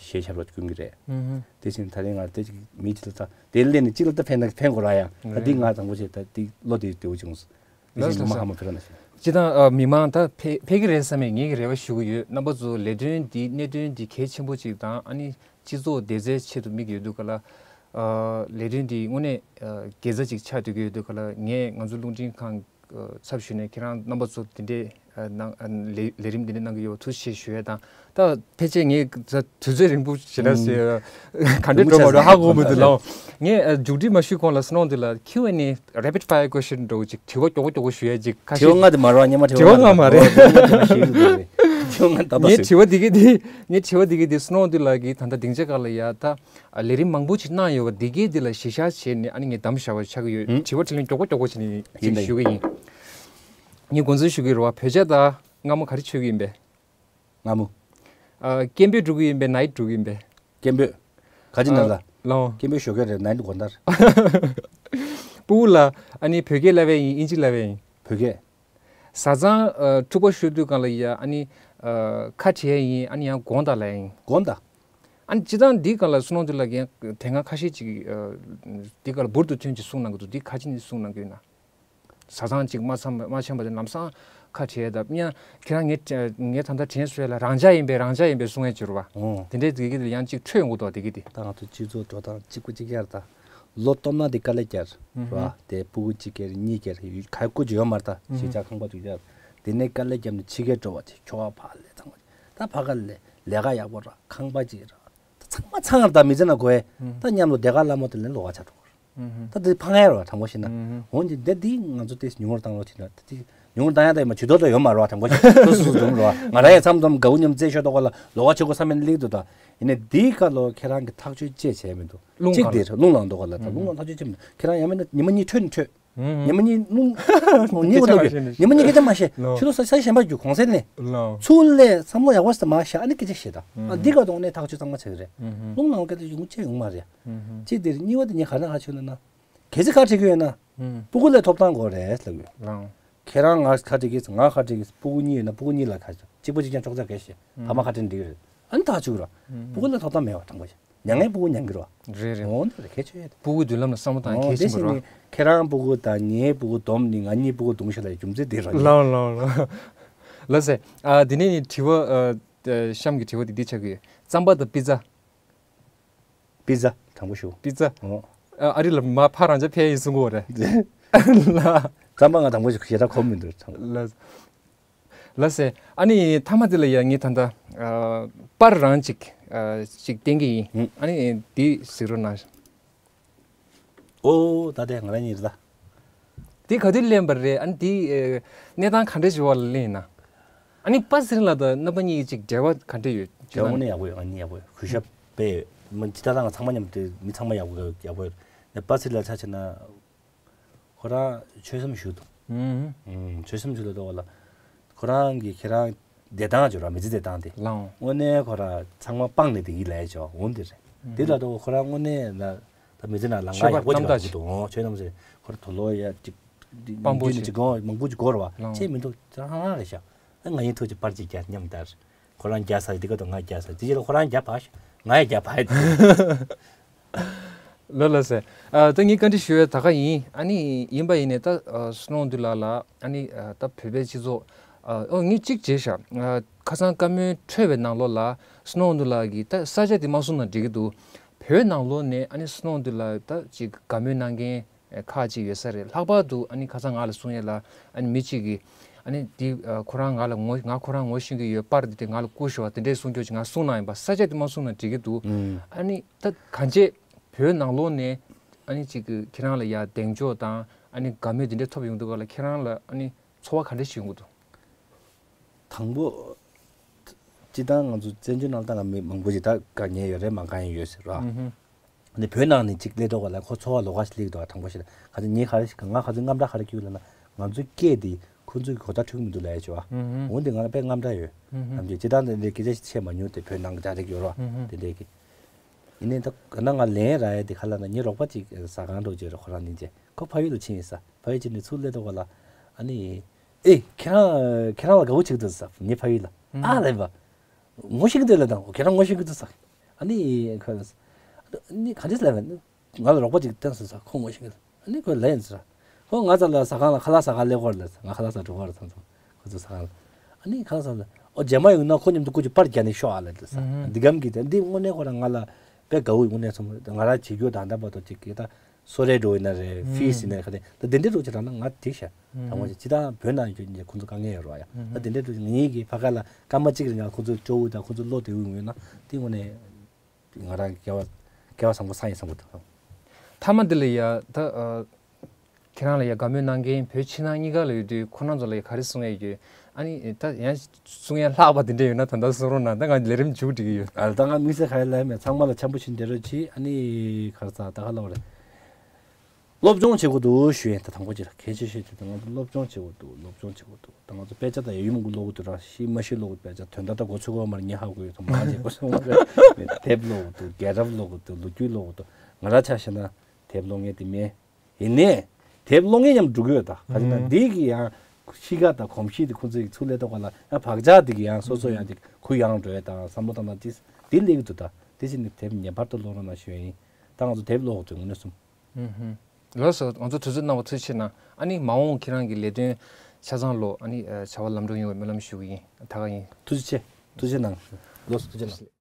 ཞལ་ཞབས་རོགས་སྐྱོན་གི་རེད། དེ་བཞིན་ད་རིང་ང་དེ་ཅིག་མི་གཅིག་ལ་ད་དེ་སླེབས་ནས་གཅིག་ལ་ད་ཕན་ན་ཕན་དགོས་ར་ཡ། ད་འདི་ང་དང་པོ་བྱས་ད་འདི་བློ་དེ་བདེ་བོ་བྱུང་སོང་། ལགས་སོ། ལགས་སོ། ཅི་ད་མི་མང་ད་ཕེ་ཕེ་གི་རེད་བསམ་ཡས་ངེད་ཀྱི་རེ་བ་ཞུ་གི་ཡོད། རྣམ་པ་ཚོ་ལས་དོན་འདི་གནད་དོན་འདི་གལ་ཆེན་པོ་ཅིག་དང་ཨ་ནི་སྤྱི་ཚོགས་བདེ་རྩའི་ཆེད་དུ་དམིགས་ཡོད་དུས་ག་ལ། ལས་དོན་འདི་དངོས་གནས་དགེ་རྩ་ཅིག་ཆགས་སྡོད་ཀྱི་ཡོད་དུས་ག་ལ་ངས་ང་ཚོ་རླུང་འཕྲིན་ཁང་ཚབ་ཞུས་ནས་ཁྱེད་རང་རྣམ་པ་ཚོ་འདི་འདྲའི་ནང་ལས་ལས་རིམ་འདི་འདྲ་གནང་གི་ཡོད་པ་ཐུགས་རྗེ་ཆེ་ཞུ་ཡས་དང་། ད་ཕལ་ཆེར་ངས་ད་དུས་ཚོད་རིང་པོ་ཞེ་དྲག་ཟེར་ག་འདྲ་འགྲོ་མ་འགྲོ་ཧ་གོ་མི་འདུག་ལགས། ངས་མཇུག་སྒྲིལ་མ་ཞུས་གོང་ལ་བསམ་བློ་འདི་ལ་ཁྱི་ཝན་ཨེ་rapid fire question་འདྲ་བོ་ཅིག་དྲི་བ་མགྱོགས་པོ་མགྱོགས་པོ་ཞུ་ཡས་ཅིག་ཁ་ཤས། དྲི་བ་ལྔ་དེ་མ་རེད་བ། སྔོན་མ་དྲི་བ་ལྔ་མ་རེད། དྲི་བ་ལྔ་མ་རེད། དྲི་བ་ལྔ་ད་ད་ངས་ཞུ། དྲི་བ་འདི་གི་འདི་ངས་དྲི་བ་འདི་གི་འདི་བསམ་བློ་འདི་ལ་གི་ད་ལྟ་སྡིངས་ཆ་ཁག་ལ་ཡ་ད་ལས་རིམ་མང་པོ་ཅིག་གནང་ཡོད་པ་འདི་གི་འདི་ལ་གཞི་བཞག་བྱས་ནས་ཨ་ནི་ངས་གདམ་བཞག་པ་ཆགས་ཀྱི་ཡོད། དྲི་བ་དྲིས་ལན་མགྱོགས་པོ་མགྱོགས་པོ་བྱས་ནས་ཅིག་ཞུ་གི་ཡིན། ངས་དགོངས་ཚུལ་ཞུ་གི་རེད་བ། བོད་ཇ་དང་མངར་མོ་ག་རེ་མཆོད་ཀྱི་ཡིན་པས། མངར་མོ། ཨ། སྐད་འབོད་འགྲོ་གི་ཡིན་པས་ནའིཊ་འགྲོ་གི་ཡིན་པས། སྐད་འབོད། ག་ཅི་ན་ལ། ལའོ། སྐད་འབོད་ཞོགས་ཀས་རེད། ནའིཊ་དགོང་དག་རེད། སྤུ་གུ་ལ་ཨ་ནི་བོད་སྐད་བསླབ་པ་ཡིན་ཨིན་ཇི་བསླབ་པ་ཡིན། བོད་སྐད། བཟའ་ཚང་ཨ་འཁྲུག་པ་ཤོར་དུས་སྒང་ལ་ཡ་ཨ་ནི་ཨ་ཁ་བྲལ་ཡིན། ཨ་ནི་ཡང་དགོང་དག་ལ་ཡིན། དགོང་དག་ཨ་ནི་སྤྱིར་བཏང་འདིའི་སྒང་ལ་བསམ་བློ་འདི་ལ་ཡང་དེ་སྔ་ཁ་ཤས་ཅིག་ཨ་འདིའི་སྒང་ལ་འབུར་དུ་ཐོན་ཅིག་གསུངས་གནང་གི་འདུག་འདི་ཁ་ཅིག་ནས་གསུངས་གནང་གི་ཡོད་ན། བཟའ་ཚང་གཅིག་མ་འཆམ་མ་འཆམ་པ་དེ་ལམ་སང་ཁ་བྲལ་ཡས་དང་། ཡང་ཁྱེད་རང་ངའི་ངའི་ད་ལྟ་དྲན་གསོ་ཡས་ལ་རང་ཅག་ཡིན་པས་རང་ཅག་ཡིན་པས་གསུང་ཡས་བྱོས་རོགས་པ། ཨོ། དེ་འདྲའི་དེ་གི་དེ་ཡང་གཅིག་འཕྲོད་ཡོང་གི་འདུག་དེ་གི་དེ། ད་ང་ཚོ་སྤྱི་ཚོགས་འགྲོ་སྟངས་གཅིག་པ་གཅིག་རྐྱང་རེད་ད། ལོ་སྟོབས་ན་དེ་དཀའ་ལས་བརྒྱབ་རེད་བ། དེ་སྤུ་གུ་གཅིག་སྐྱེས་རེད། གཉིས་སྐྱེས་རེད། ག་སྐུ་ཅི་ཡོད་མ་རེད་ད། གཞིས་ཆགས་ཁང་པ་དུ་བརྒྱབ། དེ་ནས་དཀའ་ལས་བརྒྱབ་ནས་ཕྱི་རྒྱལ་འགྲོ་བ་ཅིག་ཁྱོ་ག་ཕར་ལས་ཚང་མ་ད་ཕ་ག་ལས། ལས་ཀ་ཡག་པོ་ར། ཁང་པ་ཅིག་ར། ད་ཚང་མ་ཚང་ར། ད་མི་ཚེ་ན་དགོས། ད་མཉམ་དུ་སྡེ་ཁག་ལ་མོ་དེ་ལས་ལོགས་ཀ་ཆགས་འགྲོ། ད་དེ་ཕངས་ཡ་ར་བ། དྲང་པོ་བཤད་ན། འོན་ཀྱང་དེ་འདི་ང་ཚོ་དེ་ཉུང་རུ་བཏང་རོགས་བྱེད་ན། དེ་ཉུང་རུ་བཏང་ཡ་ད་ཡིན་མ་ཇུས་གཏོགས་ད་ཡོད་མ་ར་བ། དྲང་པོ་བཤད་ན་སོ་སོ་སོ་འཛོམས་ར་བ། ང་རང་ཡང་མཚམས་མཚམས་དགའ་བོ་མཉམ་རྩེད་ཤོར་ཏོག་ག་ལ་ལོགས་ཀ་ཆགས་དགོས་བསམ་ཡ་ནི་སླེབས་འདུག་ད་ཡིན་ནའི་འདིའི་སྐབས་ལ་ཁྱེད་རང་གི་ཐག་གཅོད་ཅི་བྱས་མི་འདུག་རླུང་གཅིག་ལངས་དེ་རླུང་ལངས་ཏོག་ག་ལ། ད་རླུང་ལངས་ཐག་གཅོད་ཅི་མི་འདུག་ཁྱེད་རང་ཡང་མིན་ན་ཉི་མ་གཉིས་འཕྲོས་ནས་འཕྲོས། ཉི་མ་གཉིས་རླུང་ཉི་མ་གཉིས་ཀ་ཅང་མ་བཤད། ཉི་མ་གཉིས་ཀ་ཅང་མ་བཤད། ལོ། ཆུ་ལོ་ས་ས་གཞན་པ་རྒྱུ་གོང་གསལ་ནས། ལོ། ཚུར་ལས་བསམ་བློ་ཡག་པོ་ཞིག་མ་བཞག་ཨ་ནི་སྐད་ཆ་བཤད་ད། ཨ་འདི་ག་དོང་ནས་ཐག་གཅོད་གཙང་མ་བྱེད་ཀྱི་རེད། རླུང་ལངས་སྐད་ཆ་ཡོང་ཅི་ཡོང་མ་རེད། གཅིག་དེ་རེད། གཉིས་པ་དེ་ངས་ག་རེ་ཧ་ཆོད་ལ་ན། གལ་སྲིད་ཁ་བྲལ་གྱི་ཡོད་ན། སྤུ་གུ་ལ་ཐོབ་ཐང་དགོས་རེད་ལབ་ཡོད། ལོ། ཁྱེད་རང་ང་ཁ་བྲལ་གྱི་ང་ཁ་བྲལ་གྱི་སྤུ་གུ་གཉིས་ཡོད་ན་སྤུ་གུ་གཉིས་ལ་ཁ་གཅིག་པོ་གཅིག་རྐྱང་ཅོག་ཙེ་གས་བྱེད། ཕ་མ་ཁ་བྲལ་འགྲིག་གི་རེད། ཨ་ནི་ཐག་ཆོད་ར། སྤུ་གུ་ལ་ཐོབ་ཐང་མེད་པ་དྲང་པོ་བཤད། མྱ་ངན་སྤུ་གུ་མྱང་གི་རེད་བ། རེད་རེད། འོ་འདི་རེད། གལ་ཆེ་ཡོད། སྤུ་གུའི་མདུན་ལམ་ལ་བསམ་བློ་བཏང་ཡ་འོ་གལ་དེ་ཆེན་པོ་བཞིན་རེད་བ། ནི་ཁྱེད་རང་སྤུ་གུ་དང་ངའི་སྤུ་གུ་བསྡོམས་ནི་ང་གཉིས་སྤུ་གུ་བརྡུངས་ཤག་ལ་རྒྱུ་མཚན་དེ་རེད། ལའོ་ལའོ་ལའོ། ལགས་སེ། ཨ་དེ་ནས་ནི་དྲི་བ་ཨ་གཤམ་གྱི་དྲི་བ་དེ་འདི་ཆགས་ཀྱི་ཡོད། རྩམ་པ་དང་པི་ཙ། པི་ཙ་དྲང་པོ་ཞུ། པི་ཙ། འོ། ཨ་ཨ་རི་ལ་མ་ཕ་རང་ཅག་ཕེ་ཡིན་གསུང་གི་ཡོད་རེད། ལ། རྩམ་པ་ང་དྲང་པོ་ཞུ་ཞེ་དྲག་གོམས་མི་འདུག་དྲང་པོ། ལ། ལགས་སེ། ཨ་ནི་མཐའ་མ་དེ་ལ་ཡ་ངས་ད་ལྟ་ཨ་པར་རང་ཅིག་ཨ་ཅིག་བསྟན་གྱི་ཡིན། ཨ་ནི་འདི་གཟིགས་རོགས་གནང་། ཨོ་ད་ལྟའི་ང་རང་གཉིས་རེད་ད། འདི་ག་དུས་ལེན་པ་རེད། ཨ་ནི་འདི་ཨ་གནས་སྟངས་ག་འདྲ་ཞིག་བར་ལ་ལེན་ཡིན་ན། ཨ་ནི་པ་ཟེར་ལ་ད་རྣམ་པ་གཉིས་ཀྱི་ཅིག་འབྲེལ་བ་ག་འདྲ་ཡོད་ཅི་ད། འབྲེལ་བ་དངོས་གནས་ཡག་པོ་ཡོད། ང་གཉིས་ཡག་པོ་ཡོད། གུས་ཞབས་དཔེ་ཡོད། མི་ཇི་ལྟར་ང་ཚང་མ་མཉམ་དུ་མི་ཚང་མ་ཡག་པོ་ཡོད། ཡག་པོ་ཡོད། ནས་པ་ཟེར་ལ་ཆ་བྱས་ན། ཁོ་རང་ཆོས་བཟང་ཞུ་འདུག་ཨུམ། ཆོས་བཟང་ཞུ་ལ་འདུག་བ་ལ། ཁོ་རང་གིས་ཁྱེད་རང་བདེ་ཐང་ཅོ་ར་མི་ཚེ་བདེ་ཐང་དེ། ལའོ། དངོས་གནས་ཁོ་རང་ཚང་མ་སྤངས་ནས་དེ་གི་ལས་ཅོ་འོང་དེ་རེད། དེ་ལ་འདུག་ཁོ་རང་དངོས་གནས་ལ་ད་མི་ཚེ་ནང་ལ་ང་ཆོས་པ་ཡག་པོ་ཅིག་རྣམ་དག་ལ་ཅིག་འདུག་ཆོས་རྣམ་ཚེ་ཁོ་རང་དུ་ལོ་ཡ་ཅིག་སྤང་པོ་ཅིག་ཅིག་གོ་མང་པོ་ཅིག་གོ་ར་བ། ལའོ། ཆེ་མི་འདུག་ཅང་ཧང་ཧང་རེད་ཤག་ང་ཡིན་ཐུག་ཅིག་པར་ཅིག་རྒྱག་སྙམ་དར། ཁོ་རང་རྒྱག་ས་དེ་ག་དུ་ང་རྒྱག་ས་དེ་ཅི་ལ་ཁོ་རང་རྒྱག་བ་ཤག་ང་ཡ་རྒྱག་བ་ཡ། ལ་ལ་ཟེར། ཨ་ད་ངས་བཀའ་འདྲི་ཞུ་ཡ་ད་ག་ཡིན། ཨ་ནི་ཡིན་པ་ཡིན་ནས་ད་ཨ་སྣང་དུ་ལ་ལ་ཨ་ནི་ཨ་ད་བོད་པའི་སྤྱི་ཚོགས་ཨ་ཨོ་ངས་གཅིག་བྱས་ཤག་ཨ་ཁ་སང་བཀའ་མོལ་འཕྲོས་པའི་ནང་ལོགས་ལ་སྣང་དུ་ལ་གི་ད་ས་ཆ་དེ་མ་གསུངས་ན་འགྲིག་གི་འདུག་བོད་ནང་ལོགས་ནས་ཨ་ནི་སྣང་དུ་ལ་ད་ཅིག་བཀའ་མོལ་གནང་མཁན་ཁག་ཅིག་ཡོད་ས་རེད། ལྷག་པར་དུ་ཨ་ནི་ཁ་སང་ང་ལ་གསུང་ཡས་ལ་ཨ་ནི་མི་གཅིག་གིས་ཨ་ནི་འདི་ཨ་ཁོ་རང་ང་ལ་ངོ་ང་ཁོ་རང་ངོ་ཤེས་ཀྱི་ཡོད། པར་འདི་དེ་ང་ལ་བསྐུར་ཤོག་དེ་འདྲས་གསུང་རྒྱུ་ཅིག་ང་གསུང་གནང་ཡིན་པ། ས་ཆ་དེ་མ་གསུང་ན་འགྲིག་གི་འདུག་ཨ་ནི་ད་གང་བྱས་བོད་ནང་ལོགས་ནས་ཨ་ནི་གཅིག་གིས་ཁྱེད་རང་ལ་ཡ་གདེང་འཇོག་དང་ཨ་ནི་དགའ་མོས་དེ་འདྲས་ཐོབ་ཡོང་དུས་ག་ལ་ཁྱེད་རང་ལ་ཨ་ནི་ཚོར་བ་ག་འདྲས་ཤིག་ཡོང་གི་འདུག་དང་པོ། སྤྱི་བཏང་ང་ཚོ་བཙན་བྱོལ་ནང་ལྟ་ང་མི་མང་པོ་ཞིག་ད་དཀའ་ངལ་ཡོད་རེད། མ་དཀའ་ངལ་ཡོད་ཟེར་ར། ཨུ་ཧུ། ནི་བོད་ནང་ནས་ཅིག་སླེབས་འགྲོ་ག་ལ་ཁོ་ཚོར་བ་ལོགས་ཀ་ཞིག་སླེབས་འདུག་དྲང་པོ་ཞིག་ལ་ག་ཚོད་ཉིན་ག་རེ་ཞིག་ང་ག་ཚོད་དངངས་སྐྲག་ག་རེ་སྐྱེ་ཡོད་ལབ་ན་ང་ཚོའི་སྐད་དེ་ཁོ་ཚོའི་གོ་བརྡ་འཕྲོད་ཀྱི་མི་འདུག་ལབ་ཡ་ཅིག་བ། ཨུ་ཧུ། འོན་ཏེ་ང་ལ་དཔེ་དངངས་སྐྲག་ཡོད། ཨུ་ཧུ། ནམ་རྒྱུན་སྤྱི་བཏང་དེ་འདྲའི་སྐད་ཆ་ཞིག་བཤད་མ་མྱོང་དེ་བོད་ནང་གི་ཅག་རིགས་ཡོད་ར། ཨུ་ཧུ། དེ་འདྲའི་གི། ཡིན་ནའི་ད་ག་ན་ང་ལན་རག་ཡ་དེ་ག་ལབ་ན་ངའི་རོགས་པ་ཅིག་ཟ་ཁང་འགྲོ་རྗེས་ར་ཁོ་རང་ནི་རྗེས་ཁོ་ཕ་ཡུལ་ལ་ཕྱིན་ཡིན་ས། ཕ་ཡུལ་ཕྱིན་ནས་ཚུར་སླེབས་འགྲོ་ག་ལ་ཨ་ནི། ཨེ་ཁྱེད་རང་ཁྱེད་རང་ལ་དགའ་བོ་བྱེད་ཀྱི་འདུག་ཟེར་ངའི་ཕ་ཡུལ་ལ། ཨ་ལབ་པ། ངོ་ཤེས་ཀྱི་འདུག་ལབ་དང་ཁྱེད་རང་ངོ་ཤེས་ཀྱི་འདུག་ཟེར། ཨ་ནི་ཁོས་ཨ་ནི་ག་འདྲས་ལབ་པ་ང་ལ་རོགས་པ་ཅིག་བསྟན་སོང་ཟེར་ཁོ་ངོ་ཤེས་ཀྱི་འདུག་ཨ་ནི་ཁོས་ལབ་ཡིན་ཟེར། ཁོ་ང་ཚོ་ལ་ཟ་ཁང་ལ་ཁ་ལག་ཟ་ག་སླེབས་ཀྱི་ཡོད་རེད་ཟེར། ང་ཁ་ལག་ཟ་འགྲོ་གི་ཡོད་རེད་ཚང་ཚང་ཁོ་ཚོ་ཟ་ཁང་ལ། ཨ་ནི་ཁ་ལག་ཟ་ལ་ཨོ་རྗེས་མ་ཡོང་ན་ཁོ་མཉམ་དུ་སྐུ་མཁྱེན་པར་རྒྱག་ནས་ཤོག་ཨ་ལབ་ཟེར། འདི་གམ་གྱི་དེ་འདི་དངོས་གནས་ཁོ་རང་ང་ལ་དཔེ་དགའ་བོ་དངོས་གནས་ཚང་མ་ང་རང་བྱེད་རྒྱུ་ད་ལྟ་བར་དུ་ཅིག་གི་ད། སོ་རེ་འགྲོ་ཡིན་ན་རེད། ཧྥིས་ཡིན་ན་རེད། ག་དེ་ད་དེ་འདྲའི་འགྲོ་ཅི་རང་ན་ང་དེ་ཤ། དང་པོ་ཅི་ཅི་ད་བོད་ནང་ཡོད་ཉེ་ཁོང་ཚོ་དཀའ་ངལ་ཡོད་རོགས་ཡ། ད་དེ་འདྲའི་འགྲོ་ངེད་ཀྱི་ཕ་ག་ལ་སྐར་མ་གཅིག་རིང་ང་ཁོང་ཚོ་སྤྲོ་བོ་དང་ཁོང་ཚོ་བློ་བདེ་བོ་ཡོང་ཡོད་ན་དེ་དངོས་གནས་ང་རང་སྐལ་བ་སྐལ་བ་བཟང་པོ་བསགས་ཡིན་བསམ་གི་འདུག་མཐའ་མ་འདི་ལ་ཡ་ད་ཁྱེད་རང་ལ་ཡ་དགའ་མོས་གནང་མཁན་བོད་ཕྱི་ནང་གཉིས་ཀ་ལ་ཡོད་དུས་ཁོ་རང་ཚོ་ལ་ཡ་ག་རེ་གསུང་ཡ་ཡོད། ཨ་ནི་ད་ཡང་གསུང་ཡ་ལྷག་པ་དེ་འདྲ་ཡོད་ན་ད་ལྟ་གསུང་རོགས་གནང་། ད་ང་ལས་རིམ་མཇུག་སྒྲིལ་གྱི་ཡོད། ཨ་ད་ང་དམིགས་བསལ་ག་རེ་ལབ་མེད། ཚང་མ་ལ་འཆམ་པོ་བྱེད་བསྡད་རོགས་གྱིས། ཨ་ནི་ག་རེ་ཟ་ད་ག་ལབ་རེད། སློབ་སྦྱོང་བྱེད་དགོས་འདུག་ཞུ་ཡིན། ད་དང་པོ་ཅིག་ལ་གལ་ཆེ་ཤོས་དེ་ད་ང་ཚོ་སློབ་སྦྱོང་བྱེད་དགོས་འདུག་སློབ་སྦྱོང་བྱེད་དགོས་འདུག་ད་ང་ཚོ་དཔེ་ཆ་དང་ཡ་ཡུལ་མང་པོ་ཀློག་གི་འདུག་ར་ཤི་མ་ཤི་ཀློག་གི་དཔེ་ཆ་དོན་དག་ད་གོ་ཚོད་གོ་མར་ཉེ་ཧ་གོ་ཡོད་དང་མ་ཉེ་གོ་སོང་བ་རེད། དེབ་ཀློག་གི་འདུག་རྒྱལ་རབས་ཀློག་གི་འདུག་ལོ་རྒྱུས་ཀློག་གི་འདུག་ང་རང་ཆ་བཞག་ན་དེབ་ཀློག་མཁན་དེ་མེད། ཡིན་ནའི་དེབ་ཀློག་མཁན་མཉམ་འགྲོ་གི་ཡོད་ད། ག་ཅི་ན་འདི་གི་ཡང་གཤིས་ཀ་དང་གོམས་གཤིས་དེ་ཁོང་ཚོའི་ཚུར་སླེབས་ཐོག་ལ་ཡང་བག་ཆགས་དེ་གི་ཡང་སོ་སོ་ཡང་དེ་གུ་ཡངས་འགྲོ་ཡ་དང་བསམ་བློ་བཏང་ན་དེ་དེ་སླེབས་ཀྱི་འདུག་ད་དེ་བཞིན་ནི་དེབ་ངེས་པར་དུ་ཀློག་རོགས་གནང་ཞུ་ཡ་ཡིན། ད་ང་ཚོ་དེབ་ཀློག་དུས་དངོས་གནས་སུ། ལགས་སོ། ང་ཚོ་དུས་ཚོད་གནང་བ་ཐུགས་རྗེ་ཆེ་གནང་། ཨ་ནི་མ་འོངས་ཁྱེད་རང་གི་ལས་དོན་ཆ་ཚང་ལོ་ཨ་ནི་བྱ་བ་ལམ་འགྲོ་ཡོང་བའི་སྨོན་ལམ་ཞུ་གི་ཡིན། ད་ག་ཡིན། ཐུགས་རྗེ་ཆེ། ཐུགས་རྗེ་གནང་། ལགས་སོ། ཐུགས་རྗེ་གནང་།